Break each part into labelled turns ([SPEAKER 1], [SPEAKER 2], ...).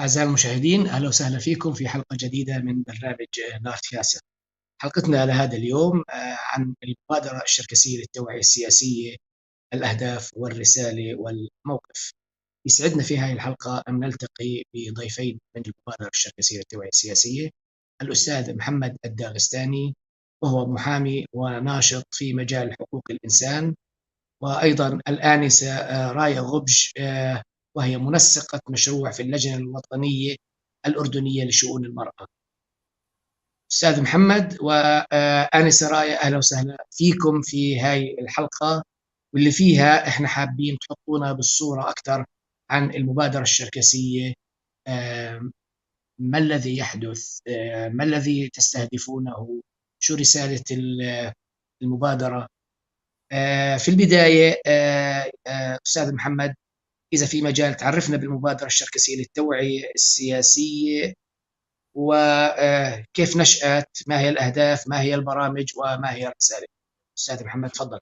[SPEAKER 1] أعزائي المشاهدين، أهلا وسهلا فيكم في حلقة جديدة من برنامج نارت ياسر. حلقتنا لهذا اليوم عن المبادرة الشركسية للتوعية السياسية، الأهداف والرسالة والموقف. يسعدنا في هذه الحلقة أن نلتقي بضيفين من المبادرة الشركسية للتوعية السياسية، الأستاذ محمد الداغستاني، وهو محامي وناشط في مجال حقوق الإنسان، وأيضا الآنسة رايا غبش، وهي منسقة مشروع في اللجنة الوطنية الأردنية لشؤون المرأة. أستاذ محمد وآنسة رايا، أهلا وسهلا فيكم في هاي الحلقة واللي فيها إحنا حابين تحطونا بالصورة أكثر عن المبادرة الشركسية. ما الذي يحدث؟ ما الذي تستهدفونه؟ شو رسالة المبادرة؟ في البداية أستاذ محمد، إذا في مجال تعرفنا بالمبادرة الشركسية للتوعية السياسية وكيف نشأت، ما هي الأهداف، ما هي البرامج، وما هي الرسالة. أستاذ محمد تفضل.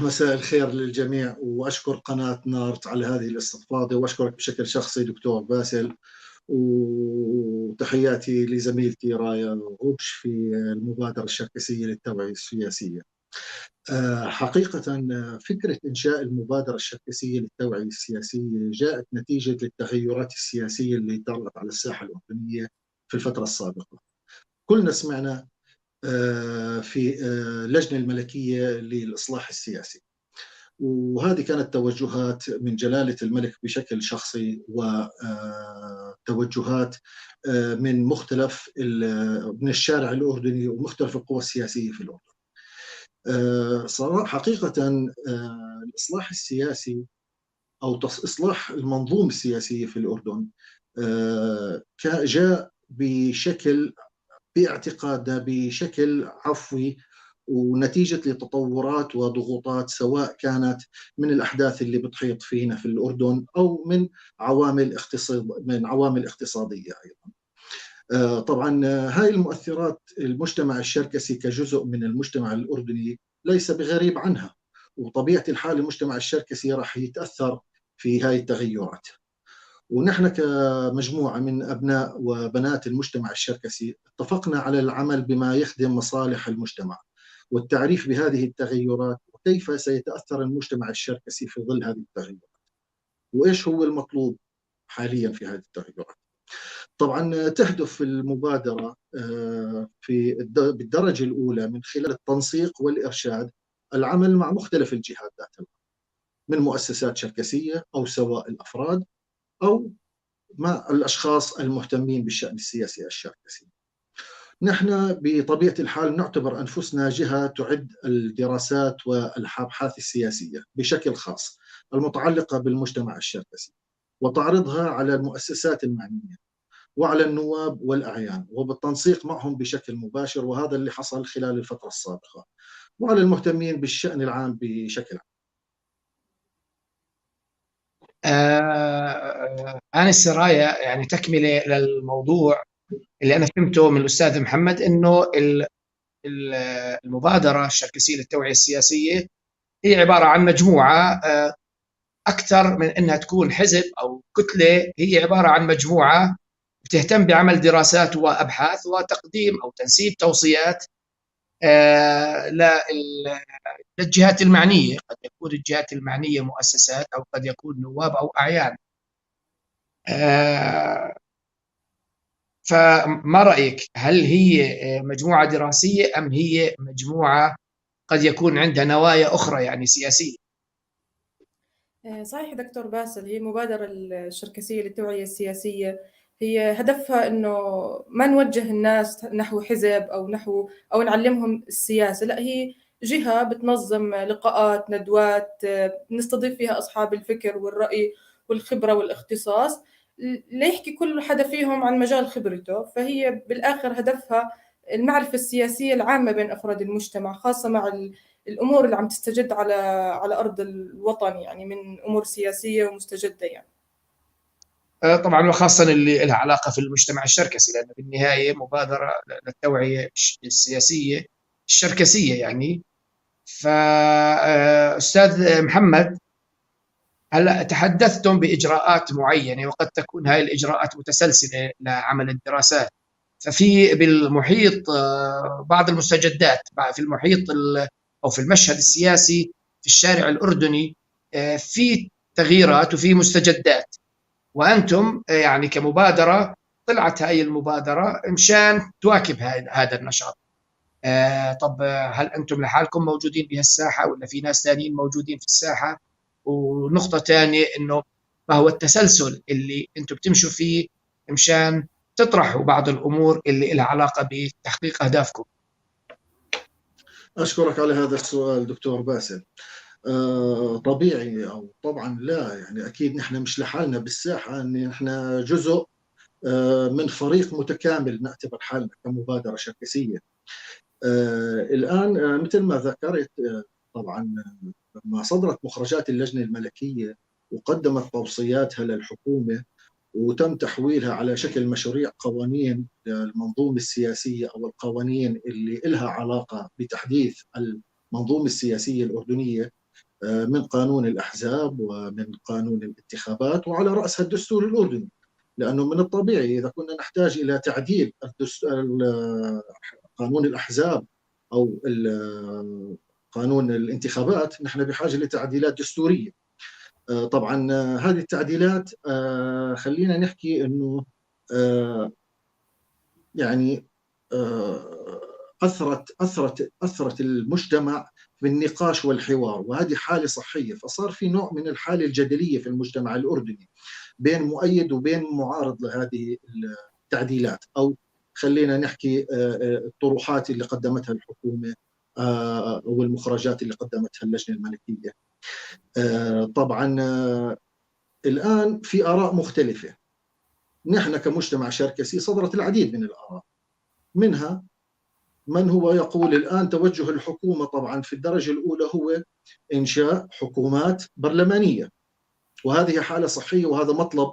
[SPEAKER 2] مساء الخير للجميع، وأشكر قناة نارت على هذه الاستضافة، وأشكرك بشكل شخصي دكتور باسل، وتحياتي لزميلتي رايا غبش في المبادرة الشركسية للتوعية السياسية. حقيقة فكرة إنشاء المبادرة الشركسية للتوعية السياسية جاءت نتيجة للتغيرات السياسية اللي طرأت على الساحة الأردنية في الفترة السابقة. كلنا سمعنا في اللجنة الملكية للإصلاح السياسي، وهذه كانت توجهات من جلالة الملك بشكل شخصي، وتوجهات من مختلف من الشارع الأردني ومختلف القوى السياسية في الأردن. صراحة حقيقة الإصلاح السياسي أو إصلاح المنظومة السياسية في الأردن جاء بشكل باعتقادنا بشكل عفوي، ونتيجة لتطورات وضغوطات سواء كانت من الأحداث اللي بتحيط فينا في الأردن أو من عوامل اقتصادية أيضا. طبعا هاي المؤثرات المجتمع الشركسي كجزء من المجتمع الأردني ليس بغريب عنها، وطبيعة الحال المجتمع الشركسي راح يتأثر في هاي التغيرات. ونحن كمجموعة من أبناء وبنات المجتمع الشركسي اتفقنا على العمل بما يخدم مصالح المجتمع والتعريف بهذه التغيرات وكيف سيتأثر المجتمع الشركسي في ظل هذه التغيرات، وإيش هو المطلوب حاليا في هذه التغيرات. طبعا تهدف المبادرة في بالدرجة الأولى من خلال التنسيق والإرشاد العمل مع مختلف الجهات ذات العمل من مؤسسات شركسية أو سواء الأفراد أو مع الأشخاص المهتمين بالشأن السياسي الشركسي. نحن بطبيعة الحال نعتبر أنفسنا جهة تعد الدراسات والأبحاث السياسية بشكل خاص المتعلقة بالمجتمع الشركسي، وتعرضها على المؤسسات المعنية وعلى النواب والأعيان، وبالتنسيق معهم بشكل مباشر، وهذا اللي حصل خلال الفترة السابقة، وعلى المهتمين بالشأن العام بشكل عام.
[SPEAKER 1] آنسة رايا، يعني تكملة للموضوع اللي أنا فهمته من الأستاذ محمد، إنه المبادرة الشركسية للتوعية السياسية هي عبارة عن مجموعة، أكثر من إنها تكون حزب أو كتلة، هي عبارة عن مجموعة بتهتم بعمل دراسات وأبحاث وتقديم أو تنسيب توصيات للجهات المعنية. قد يكون الجهات المعنية مؤسسات أو قد يكون نواب أو أعيان. فما رأيك؟ هل هي مجموعة دراسية أم هي مجموعة قد يكون عندها نوايا أخرى يعني سياسية؟
[SPEAKER 3] صحيح دكتور باسل، هي المبادرة الشركسية للتوعية السياسية هي هدفها إنه ما نوجه الناس نحو حزب أو نحو أو نعلمهم السياسة، لا، هي جهة بتنظم لقاءات، ندوات، نستضيف فيها أصحاب الفكر والرأي والخبرة والاختصاص ليحكي كل حدا فيهم عن مجال خبرته. فهي بالآخر هدفها المعرفة السياسية العامة بين أفراد المجتمع، خاصة مع الأمور اللي عم تستجد على أرض الوطن، يعني من أمور سياسية ومستجدة يعني.
[SPEAKER 1] طبعا، وخاصة اللي لها علاقة في المجتمع الشركسي، لأن بالنهاية مبادرة للتوعية السياسية الشركسية يعني. فأستاذ محمد، هلا تحدثتم بإجراءات معينة وقد تكون هاي الإجراءات متسلسلة لعمل الدراسات، ففي بالمحيط بعض المستجدات في المحيط أو في المشهد السياسي في الشارع الأردني، في تغييرات وفي مستجدات، وأنتم يعني كمبادرة طلعت هاي المبادرة مشان تواكب هذا النشاط. طب هل أنتم لحالكم موجودين بهالساحة ولا في ناس ثانيين موجودين في الساحة؟ ونقطة ثانية إنه ما هو التسلسل اللي أنتم بتمشوا فيه مشان تطرحوا بعض الأمور اللي لها علاقة بتحقيق أهدافكم؟
[SPEAKER 2] أشكرك على هذا السؤال دكتور باسل. طبيعي أو طبعا لا، يعني أكيد نحن مش لحالنا بالساحة، إن نحن جزء من فريق متكامل نعتبر حالنا كمبادرة شركسية. الآن مثل ما ذكرت، طبعا لما صدرت مخرجات اللجنة الملكية وقدمت توصياتها للحكومة وتم تحويلها على شكل مشاريع قوانين للمنظومة السياسية أو القوانين اللي إلها علاقة بتحديث المنظومة السياسية الأردنية، من قانون الأحزاب ومن قانون الانتخابات وعلى رأسها الدستور الأردني، لأنه من الطبيعي إذا كنا نحتاج إلى تعديل قانون الأحزاب أو قانون الانتخابات نحن بحاجة لتعديلات دستورية. طبعا هذه التعديلات خلينا نحكي أنه يعني أثرت المجتمع بالنقاش والحوار، وهذه حالة صحية. فصار في نوع من الحالة الجدلية في المجتمع الأردني بين مؤيد وبين معارض لهذه التعديلات، أو خلينا نحكي الطروحات اللي قدمتها الحكومة والمخرجات اللي قدمتها اللجنة الملكية. طبعا الآن في آراء مختلفة. نحن كمجتمع شركسي صدرت العديد من الآراء، منها من هو يقول الآن توجه الحكومة طبعا في الدرجة الأولى هو إنشاء حكومات برلمانية، وهذه حالة صحية وهذا مطلب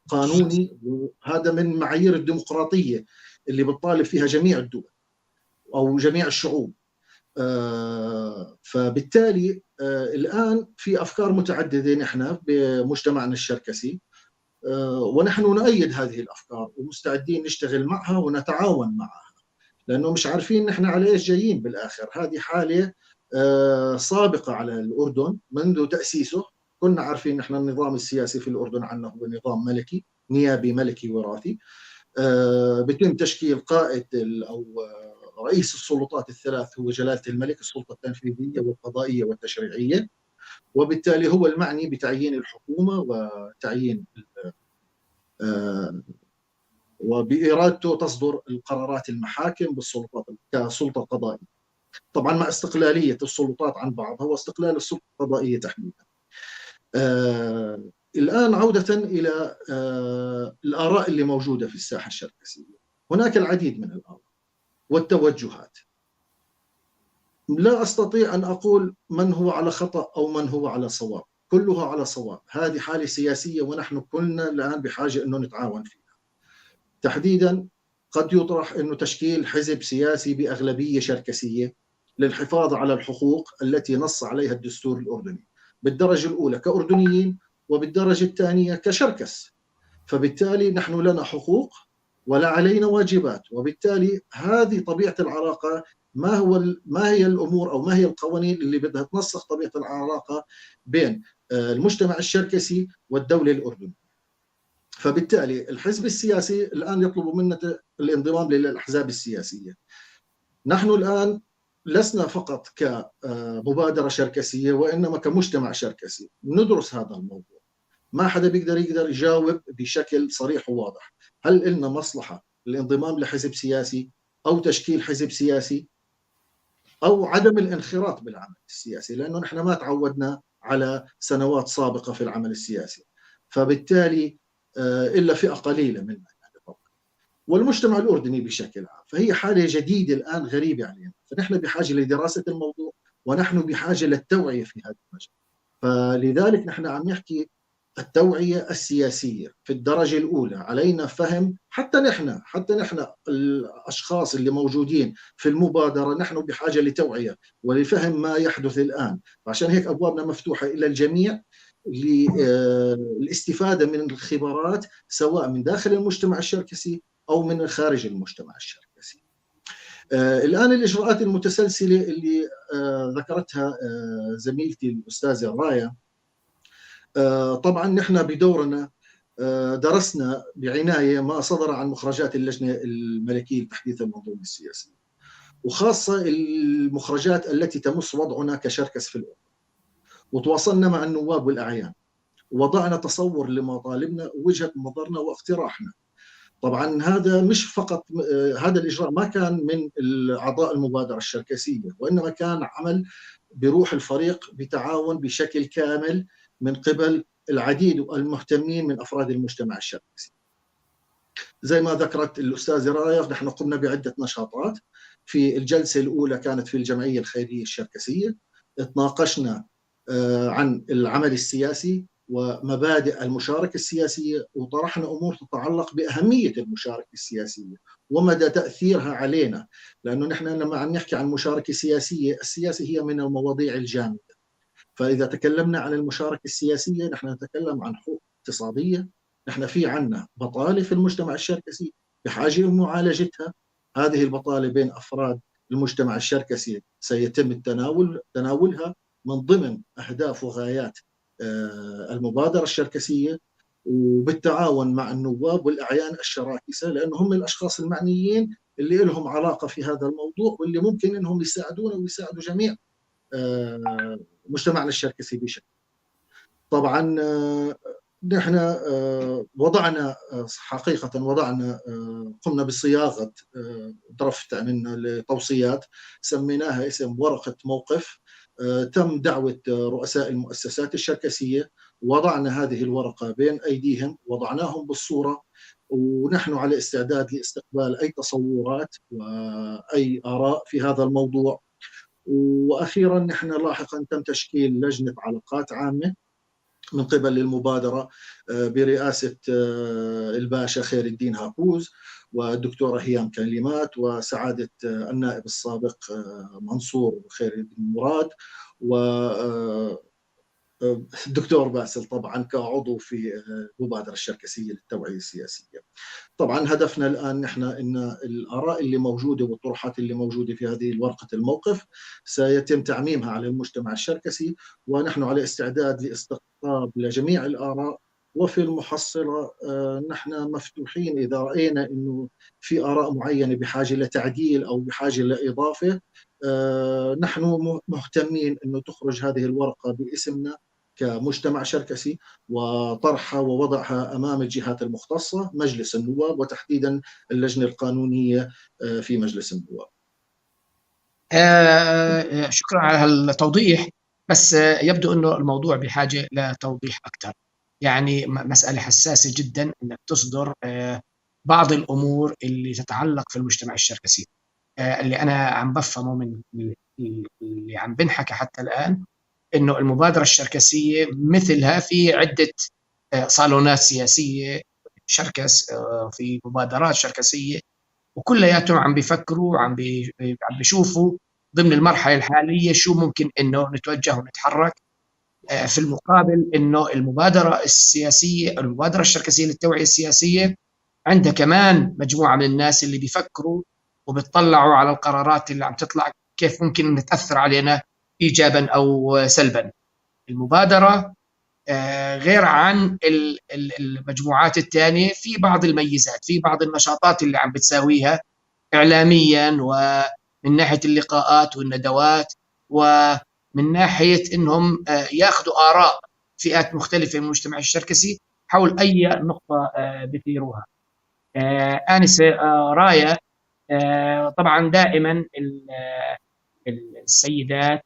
[SPEAKER 2] قانوني، وهذا من معايير الديمقراطية اللي بتطالب فيها جميع الدول أو جميع الشعوب. فبالتالي الآن في أفكار متعددة نحن بمجتمعنا الشركسي، ونحن نؤيد هذه الأفكار ومستعدين نشتغل معها ونتعاون معها، لأنه مش عارفين نحن على إيش جايين بالآخر. هذه حالة سابقة على الأردن منذ تأسيسه، كنا عارفين نحن النظام السياسي في الأردن عنه هو نظام ملكي نيابي ملكي وراثي، بيتم تشكيل قائد أو رئيس السلطات الثلاث هو جلالة الملك، السلطة التنفيذية والقضائية والتشريعية، وبالتالي هو المعني بتعيين الحكومة وتعيين وبإرادته تصدر القرارات المحاكم بالسلطات كسلطة قضائية، طبعا مع استقلالية السلطات عن بعضها واستقلال السلطة القضائية تحديدا. الآن عودة إلى الآراء اللي موجودة في الساحة الشركسية، هناك العديد من الآراء والتوجهات. لا أستطيع أن أقول من هو على خطأ أو من هو على صواب، كلها على صواب. هذه حالة سياسية ونحن كلنا الآن بحاجة أنه نتعاون فيها. تحديدا قد يطرح أنه تشكيل حزب سياسي بأغلبية شركسية للحفاظ على الحقوق التي نص عليها الدستور الأردني بالدرجة الأولى كأردنيين وبالدرجة الثانية كشركس، فبالتالي نحن لنا حقوق ولا علينا واجبات، وبالتالي هذه طبيعة العلاقة. ما هي الأمور أو ما هي القوانين اللي بدها تنسق طبيعة العلاقة بين المجتمع الشركسي والدولة الأردنية؟ فبالتالي الحزب السياسي الآن يطلب منا الانضمام للأحزاب السياسية. نحن الآن لسنا فقط كمبادرة شركسية وإنما كمجتمع شركسي ندرس هذا الموضوع. ما حدا بيقدر يجاوب بشكل صريح وواضح هل إلنا مصلحة الانضمام لحزب سياسي أو تشكيل حزب سياسي أو عدم الانخراط بالعمل السياسي، لأنه نحن ما تعودنا على سنوات سابقة في العمل السياسي، فبالتالي إلا فئة قليلة منا يعني طبعا، والمجتمع الأردني بشكل عام. فهي حالة جديدة الآن غريبة علينا، فنحن بحاجة لدراسة الموضوع ونحن بحاجة للتوعية في هذا المجال. فلذلك نحن عم نحكي التوعية السياسية في الدرجة الأولى، علينا فهم حتى نحن الأشخاص اللي موجودين في المبادرة نحن بحاجة لتوعية ولفهم ما يحدث الآن. عشان هيك أبوابنا مفتوحة إلى الجميع للاستفادة من الخبرات سواء من داخل المجتمع الشركسي أو من خارج المجتمع الشركسي. الآن الإجراءات المتسلسلة اللي ذكرتها زميلتي الأستاذة رايا، طبعا نحن بدورنا درسنا بعناية ما صدر عن مخرجات اللجنة الملكية لتحديث المنظومة السياسية، وخاصة المخرجات التي تمس وضعنا كشركس في الأردن، وتواصلنا مع النواب والأعيان، ووضعنا تصور لمطالبنا ووجهة نظرنا واقتراحنا. طبعا هذا مش فقط، هذا الإجراء ما كان من أعضاء المبادرة الشركسية، وإنما كان عمل بروح الفريق بتعاون بشكل كامل من قبل العديد المهتمين من أفراد المجتمع الشركسي. زي ما ذكرت الأستاذة رايا، نحن قمنا بعدة نشاطات. في الجلسة الأولى كانت في الجمعية الخيرية الشركسية، تناقشنا عن العمل السياسي ومبادئ المشاركة السياسية، وطرحنا أمور تتعلق بأهمية المشاركة السياسية ومدى تأثيرها علينا، لأنه نحن لما عم نحكي عن مشاركة سياسية، السياسة هي من المواضيع الجامدة. فإذا تكلمنا عن المشاركة السياسية نحن نتكلم عن حقوق اقتصادية، نحن في عنا بطالة في المجتمع الشركسي بحاجة لمعالجتها. هذه البطالة بين أفراد المجتمع الشركسي سيتم تناولها من ضمن أهداف وغايات المبادرة الشركسية، وبالتعاون مع النواب والأعيان الشراكسة، لأنه هم الأشخاص المعنيين اللي لهم علاقة في هذا الموضوع، واللي ممكن أنهم يساعدونا ويساعدوا جميع مجتمعنا الشركسي بشكل. طبعا نحن وضعنا حقيقة وضعنا قمنا بصياغة draft عملنا لتوصيات سميناها اسم ورقة موقف. تم دعوة رؤساء المؤسسات الشركسية، وضعنا هذه الورقة بين أيديهم، وضعناهم بالصورة، ونحن على استعداد لاستقبال أي تصورات وأي آراء في هذا الموضوع. وأخيرا نحن لاحقا تم تشكيل لجنة علاقات عامة من قبل المبادرة برئاسة الباشا خير الدين هاكوز والدكتورة هيام كلمات وسعادة النائب السابق منصور خير الدين مراد والدكتور باسل طبعا كعضو في المبادرة الشركسية للتوعية السياسية. طبعا هدفنا الآن نحن أن الآراء اللي موجودة والطروحات اللي موجودة في هذه ورقة الموقف سيتم تعميمها على المجتمع الشركسي، ونحن على استعداد لاستقطاب لجميع الآراء. وفي المحصلة نحن مفتوحين إذا رأينا أنه في آراء معينة بحاجة لتعديل أو بحاجة لإضافة، نحن مهتمين أنه تخرج هذه الورقة باسمنا كمجتمع شركسي وطرحها ووضعها أمام الجهات المختصة، مجلس النواب وتحديدا اللجنة القانونية في مجلس النواب.
[SPEAKER 1] شكرا على التوضيح، بس يبدو أنه الموضوع بحاجة لتوضيح أكثر. يعني مسألة حساسة جدا أنك تصدر بعض الأمور اللي تتعلق في المجتمع الشركسي. اللي أنا عم بفهمه من اللي عم بنحكى حتى الآن إنه المبادرة الشركسية مثلها في عدة صالونات سياسية شركس، في مبادرات شركسية، وكلياتهم عم بيفكروا، عم بيشوفوا ضمن المرحلة الحالية شو ممكن إنه نتوجه ونتحرك. في المقابل إنه المبادرة السياسية، المبادرة الشركسية للتوعية السياسية عندها كمان مجموعة من الناس اللي بيفكروا وبيطلعوا على القرارات اللي عم تطلع كيف ممكن تأثر علينا إيجابا أو سلبا. المبادرة غير عن المجموعات الثانية في بعض الميزات، في بعض النشاطات اللي عم بتساويها إعلاميا ومن ناحية اللقاءات والندوات، ومن ناحية إنهم ياخذوا آراء فئات مختلفة من المجتمع الشركسي حول أي نقطة بيثيروها. آنسة رايا، طبعا دائما السيدات،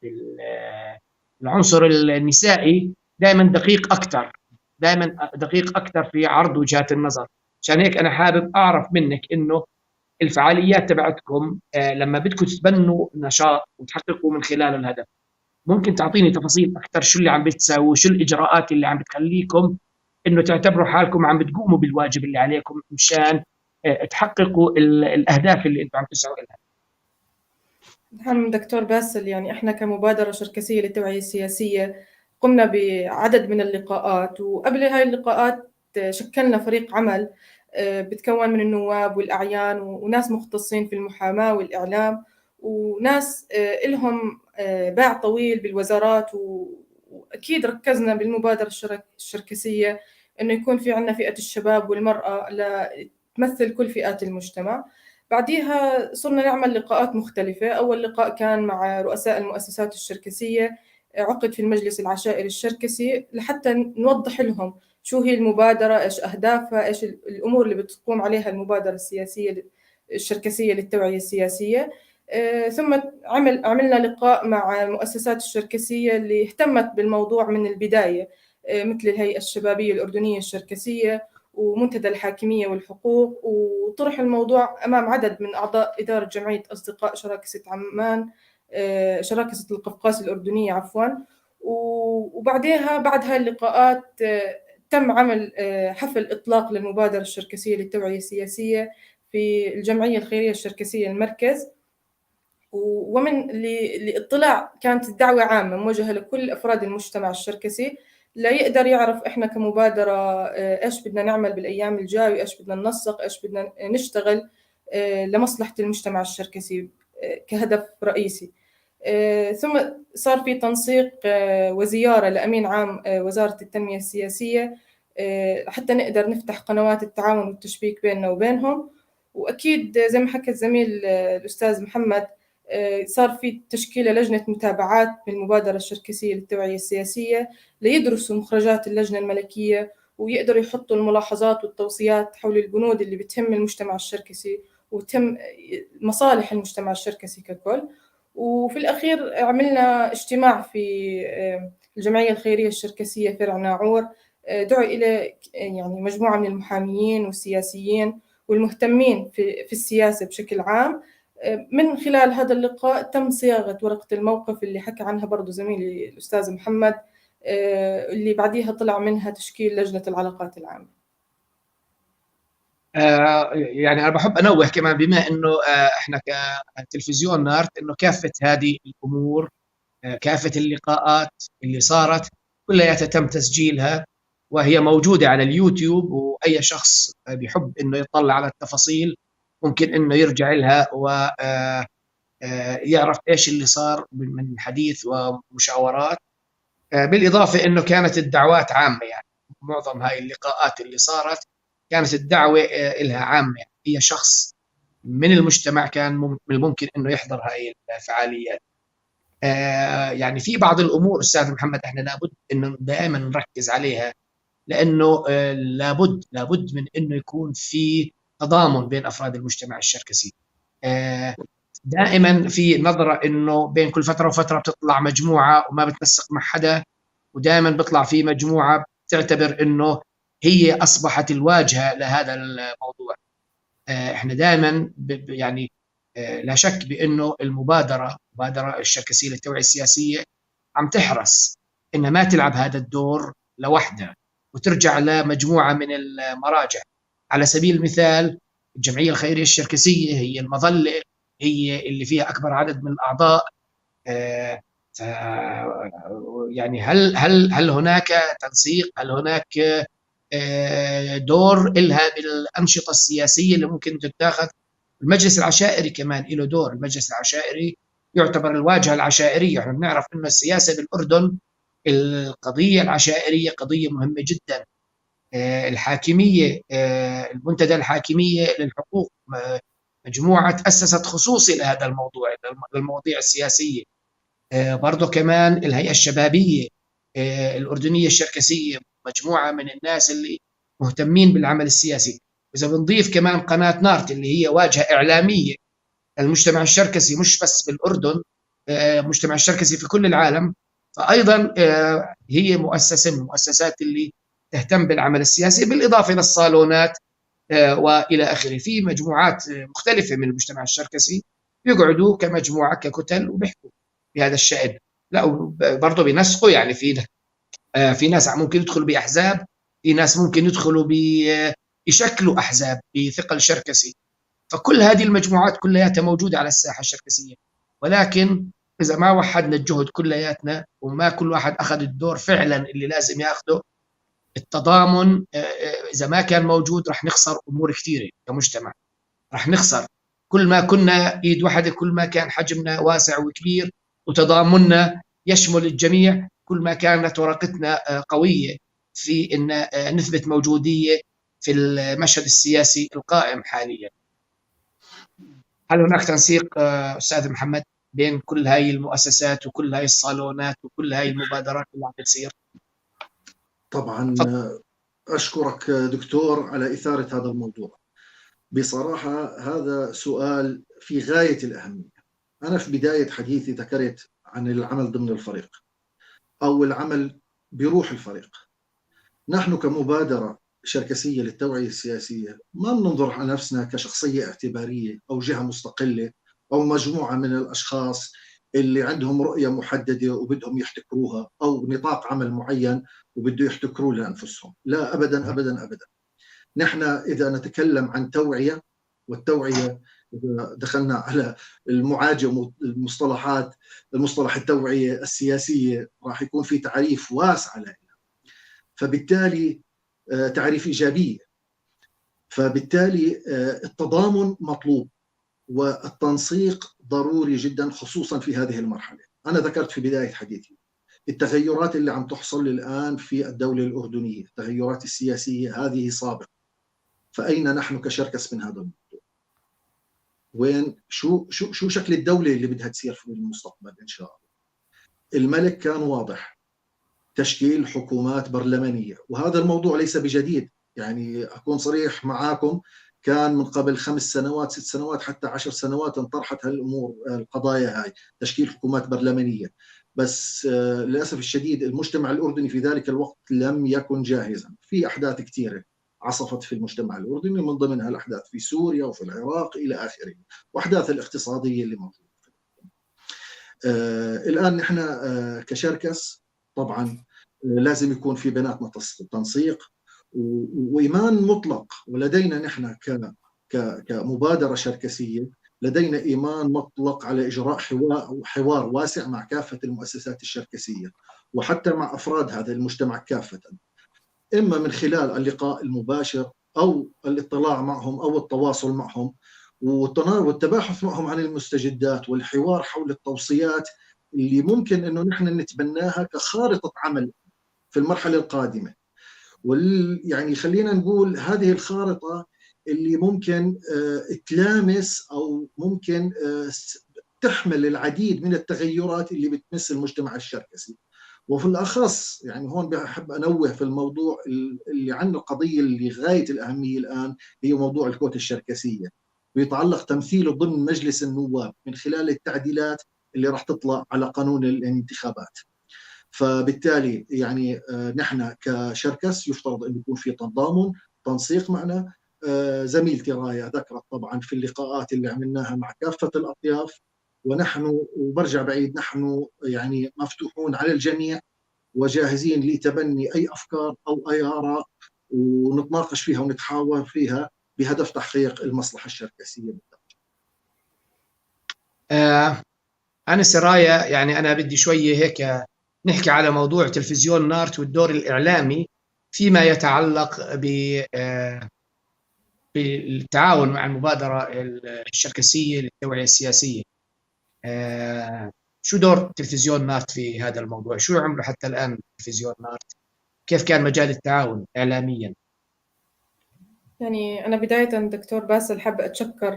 [SPEAKER 1] العنصر النسائي دائما دقيق أكثر، دائما دقيق أكثر في عرض وجهات النظر. عشان هيك أنا حابب أعرف منك إنه الفعاليات تبعتكم لما بدكم تتبنوا نشاط وتحققوا من خلاله الهدف، ممكن تعطيني تفاصيل أكثر شو اللي عم بتساووا، شو الإجراءات اللي عم بتخليكم إنه تعتبروا حالكم عم بتقوموا بالواجب اللي عليكم مشان تحققوا الأهداف اللي أنتم عم تسعوا لها؟
[SPEAKER 3] نعم دكتور باسل، يعني إحنا كمبادرة شركسية للتوعية السياسية قمنا بعدد من اللقاءات، وقبل هاي اللقاءات شكلنا فريق عمل بتكون من النواب والأعيان وناس مختصين في المحاماة والإعلام وناس إلهم باع طويل بالوزارات. وأكيد ركزنا بالمبادرة الشركسية إنه يكون في عنا فئة الشباب والمرأة لتمثل كل فئات المجتمع. بعديها صرنا نعمل لقاءات مختلفة. أول لقاء كان مع رؤساء المؤسسات الشركسية، عقد في المجلس العشائري الشركسي لحتى نوضح لهم شو هي المبادرة، إيش أهدافها، إيش الأمور اللي بتقوم عليها المبادرة السياسية الشركسية للتوعية السياسية. ثم عملنا لقاء مع المؤسسات الشركسية اللي اهتمت بالموضوع من البداية، مثل الهيئة الشبابية الأردنية الشركسية ومنتدى الحاكمية والحقوق، وطرح الموضوع أمام عدد من أعضاء إدارة جمعية أصدقاء شراكسة عمان، شراكسة القفقاس الأردنية عفواً. وبعدها بعد هاي اللقاءات تم عمل حفل إطلاق للمبادرة الشركسية للتوعية السياسية في الجمعية الخيرية الشركسية المركز. ومن لاطلاع كانت الدعوة عامة موجهة لكل أفراد المجتمع الشركسي لا يقدر يعرف إحنا كمبادرة إيش بدنا نعمل بالأيام الجاية، وإيش بدنا ننسق، إيش بدنا نشتغل لمصلحة المجتمع الشركسي كهدف رئيسي. ثم صار في تنسيق وزيارة لأمين عام وزارة التنمية السياسية حتى نقدر نفتح قنوات التعاون والتشبيك بيننا وبينهم. وأكيد زي ما حكى الزميل الأستاذ محمد، صار في تشكيلة لجنة متابعات بالمبادرة الشركسية للتوعية السياسية ليدرسوا مخرجات اللجنة الملكية ويقدروا يحطوا الملاحظات والتوصيات حول البنود اللي بتهم المجتمع الشركسي وتهم مصالح المجتمع الشركسي ككل. وفي الأخير عملنا اجتماع في الجمعية الخيرية الشركسية فرع ناعور، دعوا إلى يعني مجموعة من المحاميين والسياسيين والمهتمين في السياسة بشكل عام. من خلال هذا اللقاء تم صياغة ورقة الموقف اللي حكى عنها برضو زميلي الأستاذ محمد، اللي بعديها طلع منها تشكيل لجنة العلاقات العامة.
[SPEAKER 1] يعني أنا بحب أنوه كمان بما أنه إحنا كتلفزيون نارت أنه كافة هذه الأمور، كافة اللقاءات اللي صارت كلها تم تسجيلها وهي موجودة على اليوتيوب، وأي شخص بيحب أنه يطلع على التفاصيل ممكن أنه يرجع لها ويعرف إيش اللي صار من حديث ومشاورات. بالإضافة أنه كانت الدعوات عامة، يعني معظم هاي اللقاءات اللي صارت كانت الدعوة إلها عامة، يعني أي شخص من المجتمع كان من الممكن أنه يحضر هاي الفعاليات. يعني في بعض الأمور أستاذ محمد إحنا لابد أنه دائما نركز عليها، لأنه لابد من أنه يكون في تضامن بين أفراد المجتمع الشركسي. دائما في نظرة أنه بين كل فترة وفترة بتطلع مجموعة وما بتنسق مع حدا، ودائما بيطلع في مجموعة بتعتبر أنه هي أصبحت الواجهة لهذا الموضوع. احنا دائما يعني لا شك بأنه المبادرة الشركسية للتوعية السياسية عم تحرص إنها ما تلعب هذا الدور لوحدها وترجع لمجموعة من المراجع. على سبيل المثال الجمعية الخيرية الشركسية هي المظلة، هي اللي فيها أكبر عدد من الأعضاء. يعني هل هناك تنسيق؟ هل هناك دور إلها بالأنشطة السياسية اللي ممكن تتاخذ؟ المجلس العشائري كمان له دور. المجلس العشائري يعتبر الواجهة العشائرية. احنا بنعرف إنه السياسة بالأردن القضية العشائرية قضية مهمة جدا. الحاكمية، المنتدى الحاكمية للحقوق، مجموعة تأسست خصوصي لهذا الموضوع، للمواضيع السياسية. برضو كمان الهيئة الشبابية الأردنية الشركسية، مجموعة من الناس اللي مهتمين بالعمل السياسي. إذا بنضيف كمان قناة نارت اللي هي واجهة إعلامية المجتمع الشركسي، مش بس بالأردن، المجتمع الشركسي في كل العالم، فأيضا هي مؤسسة من المؤسسات اللي تهتم بالعمل السياسي، بالإضافة للصالونات وإلى آخره. في مجموعات مختلفة من المجتمع الشركسي بيقعدوا كمجموعة ككتل وبيحكوا بهذا الشأن. لا برضه بينسقوا، يعني في ناس ممكن يدخلوا بأحزاب، في ناس ممكن يدخلوا يشكلوا أحزاب بثقل شركسي. فكل هذه المجموعات كلها موجودة على الساحة الشركسية، ولكن إذا ما وحدنا الجهد كلياتنا وما كل واحد أخذ الدور فعلا اللي لازم ياخده، التضامن إذا ما كان موجود رح نخسر أمور كثيرة كمجتمع، رح نخسر. كل ما كنا إيد واحدة، كل ما كان حجمنا واسع وكبير وتضامننا يشمل الجميع، كل ما كانت ورقتنا قوية في أن نثبت موجودية في المشهد السياسي القائم حاليا. هل هناك تنسيق أستاذ محمد بين كل هاي المؤسسات وكل هاي الصالونات وكل هاي المبادرات اللي عم بتصير؟
[SPEAKER 2] طبعا أشكرك دكتور على إثارة هذا الموضوع. بصراحة هذا سؤال في غاية الأهمية. أنا في بداية حديثي ذكرت عن العمل ضمن الفريق أو العمل بروح الفريق. نحن كمبادرة شركسية للتوعية السياسية ما بننظر على نفسنا كشخصية اعتبارية أو جهة مستقلة أو مجموعة من الأشخاص اللي عندهم رؤية محددة وبدهم يحتكروها أو نطاق عمل معين وبده يحتكروه لأنفسهم. لا، أبدا أبدا أبدا. نحن إذا نتكلم عن توعية، والتوعية إذا دخلنا على المعاجم المصطلحات، المصطلح التوعية السياسية راح يكون في تعريف واسع لها، فبالتالي تعريف إيجابية. فبالتالي التضامن مطلوب والتنسيق ضروري جدا، خصوصا في هذه المرحلة. أنا ذكرت في بداية حديثي التغيرات اللي عم تحصل الآن في الدولة الأردنية، التغيرات السياسية هذه سابقة، فأين نحن كشركس من هذا الموضوع؟ وين شو شو شو شكل الدولة اللي بدها تصير في المستقبل إن شاء الله؟ الملك كان واضح، تشكيل حكومات برلمانية، وهذا الموضوع ليس بجديد. يعني أكون صريح معاكم، كان من قبل 5 سنوات، 6 سنوات، حتى 10 سنوات انطرحت هالأمور، القضايا هاي، تشكيل حكومات برلمانية. بس للأسف الشديد المجتمع الأردني في ذلك الوقت لم يكن جاهزا. في أحداث كثيرة عصفت في المجتمع الأردني، من ضمنها الأحداث في سوريا وفي العراق إلى آخره، وأحداث الاقتصادية اللي موجودة الآن. نحن كشركس طبعا لازم يكون في بيناتنا تنسيق وإيمان مطلق، ولدينا نحن كمبادرة شركسية لدينا إيمان مطلق على إجراء حوار واسع مع كافة المؤسسات الشركسية وحتى مع أفراد هذا المجتمع كافة، إما من خلال اللقاء المباشر أو الاطلاع معهم أو التواصل معهم والتباحث معهم عن المستجدات والحوار حول التوصيات اللي ممكن أنه نحن نتبناها كخارطة عمل في المرحلة القادمة. يعني خلينا نقول هذه الخارطة اللي ممكن تلامس أو ممكن تحمل العديد من التغيرات اللي بتمس المجتمع الشركسي. وفي الأخص يعني هون بحب أنوه في الموضوع اللي عندنا القضية اللي غاية الأهمية الآن، هي موضوع الكوتا الشركسية، ويتعلق تمثيله ضمن مجلس النواب من خلال التعديلات اللي راح تطلع على قانون الانتخابات. فبالتالي يعني نحن كشركس يفترض أن يكون في تضامن، تنسيق معنا. زميلتي رايا ذكرت طبعا في اللقاءات اللي عملناها مع كافة الأطياف، ونحن وبرجع بعيد نحن يعني مفتوحون على الجميع وجاهزين لتبني أي أفكار أو أي آراء ونتناقش فيها ونتحاور فيها بهدف تحقيق المصلحة الشركسية.
[SPEAKER 1] أنا سرايا، يعني أنا بدي شوية هيك نحكي على موضوع تلفزيون نارت والدور الإعلامي فيما يتعلق بالتعاون مع المبادرة الشركسية للتوعية السياسية. شو دور تلفزيون نارت في هذا الموضوع؟ شو عمله حتى الآن تلفزيون نارت؟ كيف كان مجال التعاون إعلاميا؟
[SPEAKER 3] يعني أنا بداية دكتور باسل حابة أتشكر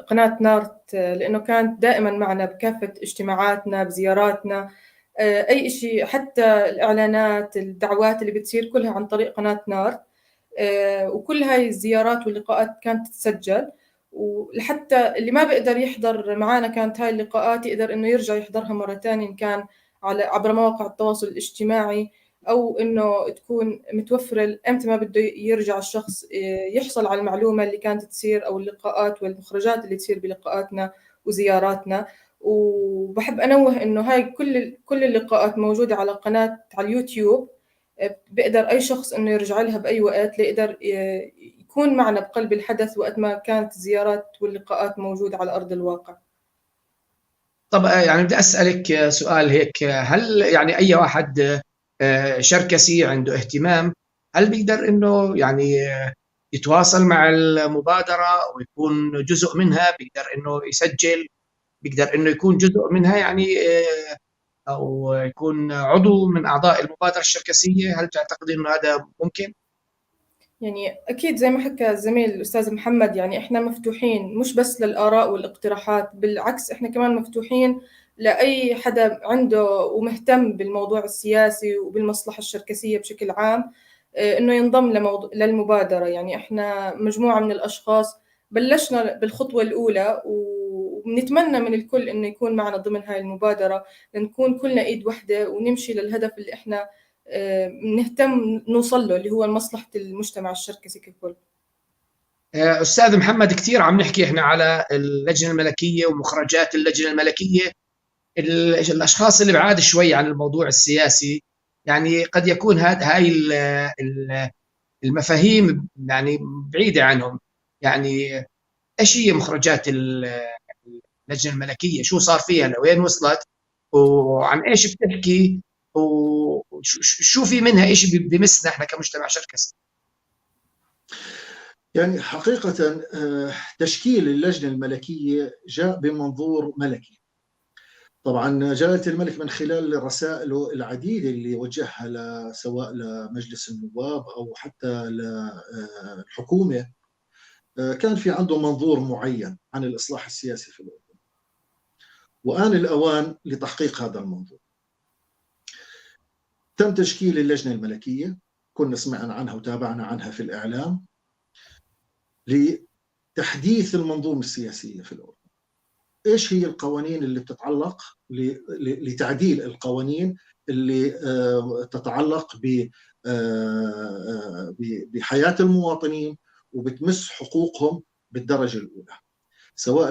[SPEAKER 3] قناة نارت لأنه كانت دائما معنا بكافة اجتماعاتنا، بزياراتنا، أي شيء، حتى الإعلانات، الدعوات اللي بتصير كلها عن طريق قناة نارت، وكل هاي الزيارات واللقاءات كانت تتسجل، ولحتى اللي ما بيقدر يحضر معنا كانت هاي اللقاءات يقدر إنه يرجع يحضرها مرة تانية، إن كان على عبر مواقع التواصل الاجتماعي أو إنه تكون متوفرة إمتى ما بده يرجع الشخص يحصل على المعلومة اللي كانت تصير أو اللقاءات والمخرجات اللي تصير بلقاءاتنا وزياراتنا. وبحب أنوه إنه هاي كل اللقاءات موجودة على قناة على اليوتيوب، بيقدر أي شخص إنه يرجع لها بأي وقت ليقدر يكون معنا بقلب الحدث وقت ما كانت الزيارات واللقاءات موجودة على أرض الواقع.
[SPEAKER 1] طب يعني بدي أسألك سؤال هيك، هل يعني أي واحد شركسي عنده اهتمام هل بيقدر إنه يعني يتواصل مع المبادرة ويكون جزء منها، بيقدر إنه يسجل، بيقدر إنه يكون جزء منها يعني أو يكون عضو من أعضاء المبادرة الشركسية؟ هل تعتقد إنه هذا ممكن؟
[SPEAKER 3] يعني أكيد زي ما حكى الزميل الأستاذ محمد، يعني إحنا مفتوحين مش بس للآراء والاقتراحات، بالعكس إحنا كمان مفتوحين لأي حدا عنده ومهتم بالموضوع السياسي وبالمصلحة الشركسية بشكل عام إنه ينضم للمبادرة. يعني إحنا مجموعة من الأشخاص بلشنا بالخطوة الأولى، وبنتمنى من الكل إنه يكون معنا ضمن هاي المبادرة لنكون كلنا إيد واحدة ونمشي للهدف اللي إحنا نهتم نوصل له، اللي هو مصلحة المجتمع الشركسي ككل.
[SPEAKER 1] أستاذ محمد، كثير عم نحكي إحنا على اللجنة الملكية ومخرجات اللجنة الملكية. الأشخاص اللي بعاد شوي عن الموضوع السياسي يعني قد يكون هاي المفاهيم يعني بعيدة عنهم. يعني إيش هي مخرجات اللجنة الملكية؟ شو صار فيها؟ لوين وصلت؟ وعن إيش بتحكي؟ وشو في منها إيش بمسنا إحنا كمجتمع شركسي؟
[SPEAKER 2] يعني حقيقة تشكيل اللجنة الملكية جاء بمنظور ملكي. طبعا جلالة الملك من خلال رسائله العديدة اللي وجهها سواء لمجلس النواب أو حتى للحكومة، كان في عنده منظور معين عن الإصلاح السياسي في الأردن، وآن الأوان لتحقيق هذا المنظور. تم تشكيل اللجنة الملكية، كنا سمعنا عنها وتابعنا عنها في الإعلام، لتحديث المنظومة السياسية في الأردن. إيش هي القوانين اللي بتتعلق لتعديل القوانين اللي تتعلق بحياة المواطنين وبتمس حقوقهم بالدرجة الأولى، سواء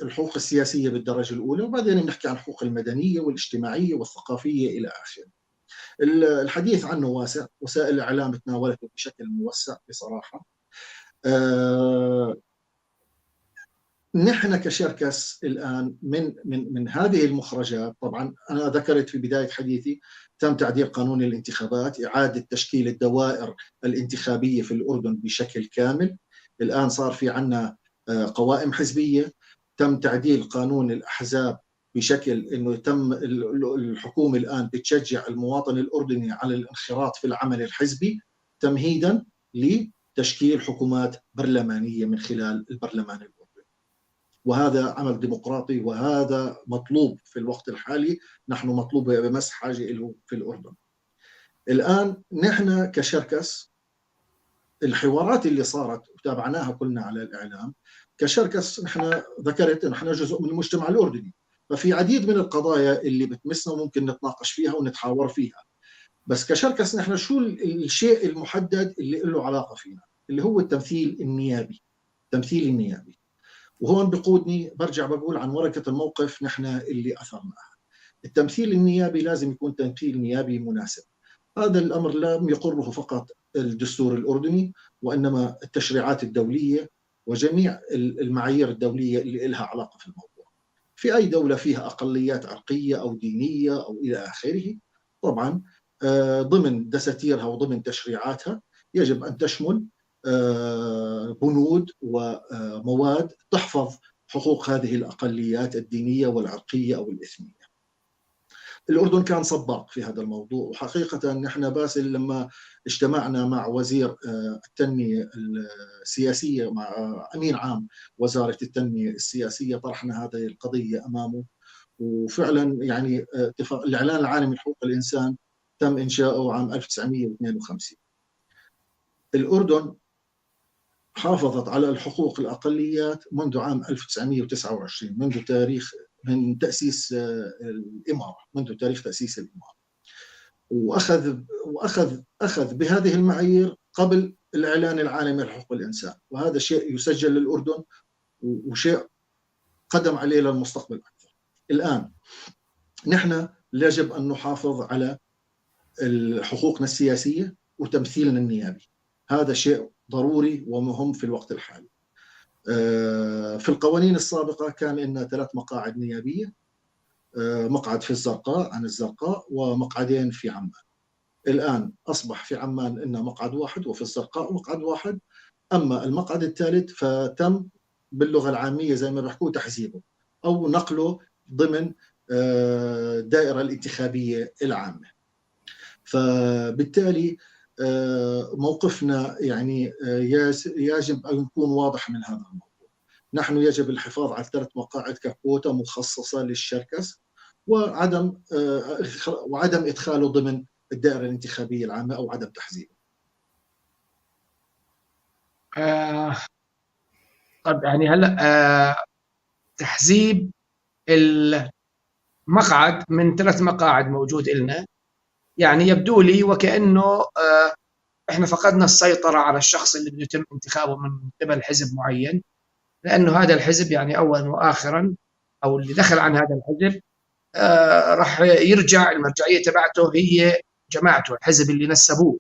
[SPEAKER 2] الحقوق السياسية بالدرجة الأولى، وبعدين بنحكي عن الحقوق المدنية والاجتماعية والثقافية إلى آخره. الحديث عنه واسع، وسائل الإعلام تناولته بشكل موسع بصراحة. نحن كشركس الآن من من من هذه المخرجات، طبعا أنا ذكرت في بداية حديثي تم تعديل قانون الانتخابات، إعادة تشكيل الدوائر الانتخابية في الأردن بشكل كامل. الآن صار في عنا قوائم حزبية، تم تعديل قانون الأحزاب بشكل أنه تم الحكومة الآن بتشجع المواطن الأردني على الانخراط في العمل الحزبي تمهيدا لتشكيل حكومات برلمانية من خلال البرلمان الأردني، وهذا عمل ديمقراطي وهذا مطلوب في الوقت الحالي، نحن مطلوب بمس حاجة له في الأردن. الآن نحن كشركس الحوارات اللي صارت وتابعناها كلنا على الإعلام، كشركس نحن ذكرت نحن جزء من المجتمع الأردني، ففي عديد من القضايا اللي بتمسنا وممكن نتناقش فيها ونتحاور فيها، بس كشركس نحن شو الشيء المحدد اللي له علاقة فينا، اللي هو التمثيل النيابي. التمثيل النيابي، وهون بقودني برجع بقول عن ورقة الموقف نحن اللي أثرناها. التمثيل النيابي لازم يكون تمثيل نيابي مناسب. هذا الأمر لم يقره فقط الدستور الأردني، وإنما التشريعات الدولية وجميع المعايير الدولية اللي لها علاقة في الموضوع. في أي دولة فيها أقليات عرقية أو دينية أو إلى آخره، طبعا ضمن دساتيرها وضمن تشريعاتها يجب أن تشمل بنود ومواد تحفظ حقوق هذه الأقليات الدينية والعرقية أو الإثنية. الأردن كان سباق في هذا الموضوع، وحقيقة نحن باسل لما اجتمعنا مع وزير التنمية السياسية، مع أمين عام وزارة التنمية السياسية، طرحنا هذه القضية أمامه، وفعلا يعني الإعلان العالمي لحقوق الإنسان تم إنشاؤه عام 1952. الأردن حافظت على الحقوق الأقليات منذ عام 1929، منذ تاريخ من تأسيس الإمارة، منذ تاريخ تأسيس الإمارة، وأخذ وأخذ أخذ بهذه المعايير قبل الإعلان العالمي لحقوق الإنسان، وهذا شيء يسجل للأردن وشيء قدم عليه للمستقبل أكثر. الآن نحن يجب أن نحافظ على حقوقنا السياسية وتمثيلنا النيابي، هذا شيء ضروري ومهم في الوقت الحالي. في القوانين السابقة كان لنا 3 مقاعد نيابية، مقعد في الزرقاء عن الزرقاء ومقعدين في عمان. الآن أصبح في عمان لنا مقعد واحد وفي الزرقاء مقعد واحد. أما المقعد الثالث فتم باللغة العامية زي ما بيحكوا تحزيبه أو نقله ضمن الدائرة الانتخابية العامة. فبالتالي موقفنا يعني يجب أن يكون واضح من هذا الموضوع. نحن يجب الحفاظ على 3 مقاعد ككوتا مخصصة للشركس وعدم إدخاله ضمن الدائرة الانتخابية العامة أو عدم تحزيبه.
[SPEAKER 1] طب يعني هلا تحزيب المقعد من 3 مقاعد موجود إلنا، يعني يبدو لي وكأنه إحنا فقدنا السيطرة على الشخص اللي بده يتم انتخابه من قبل حزب معين، لأنه هذا الحزب يعني أولا وآخرا أو اللي دخل عن هذا الحزب راح يرجع المرجعية تبعته هي جماعته، الحزب اللي نسبوه.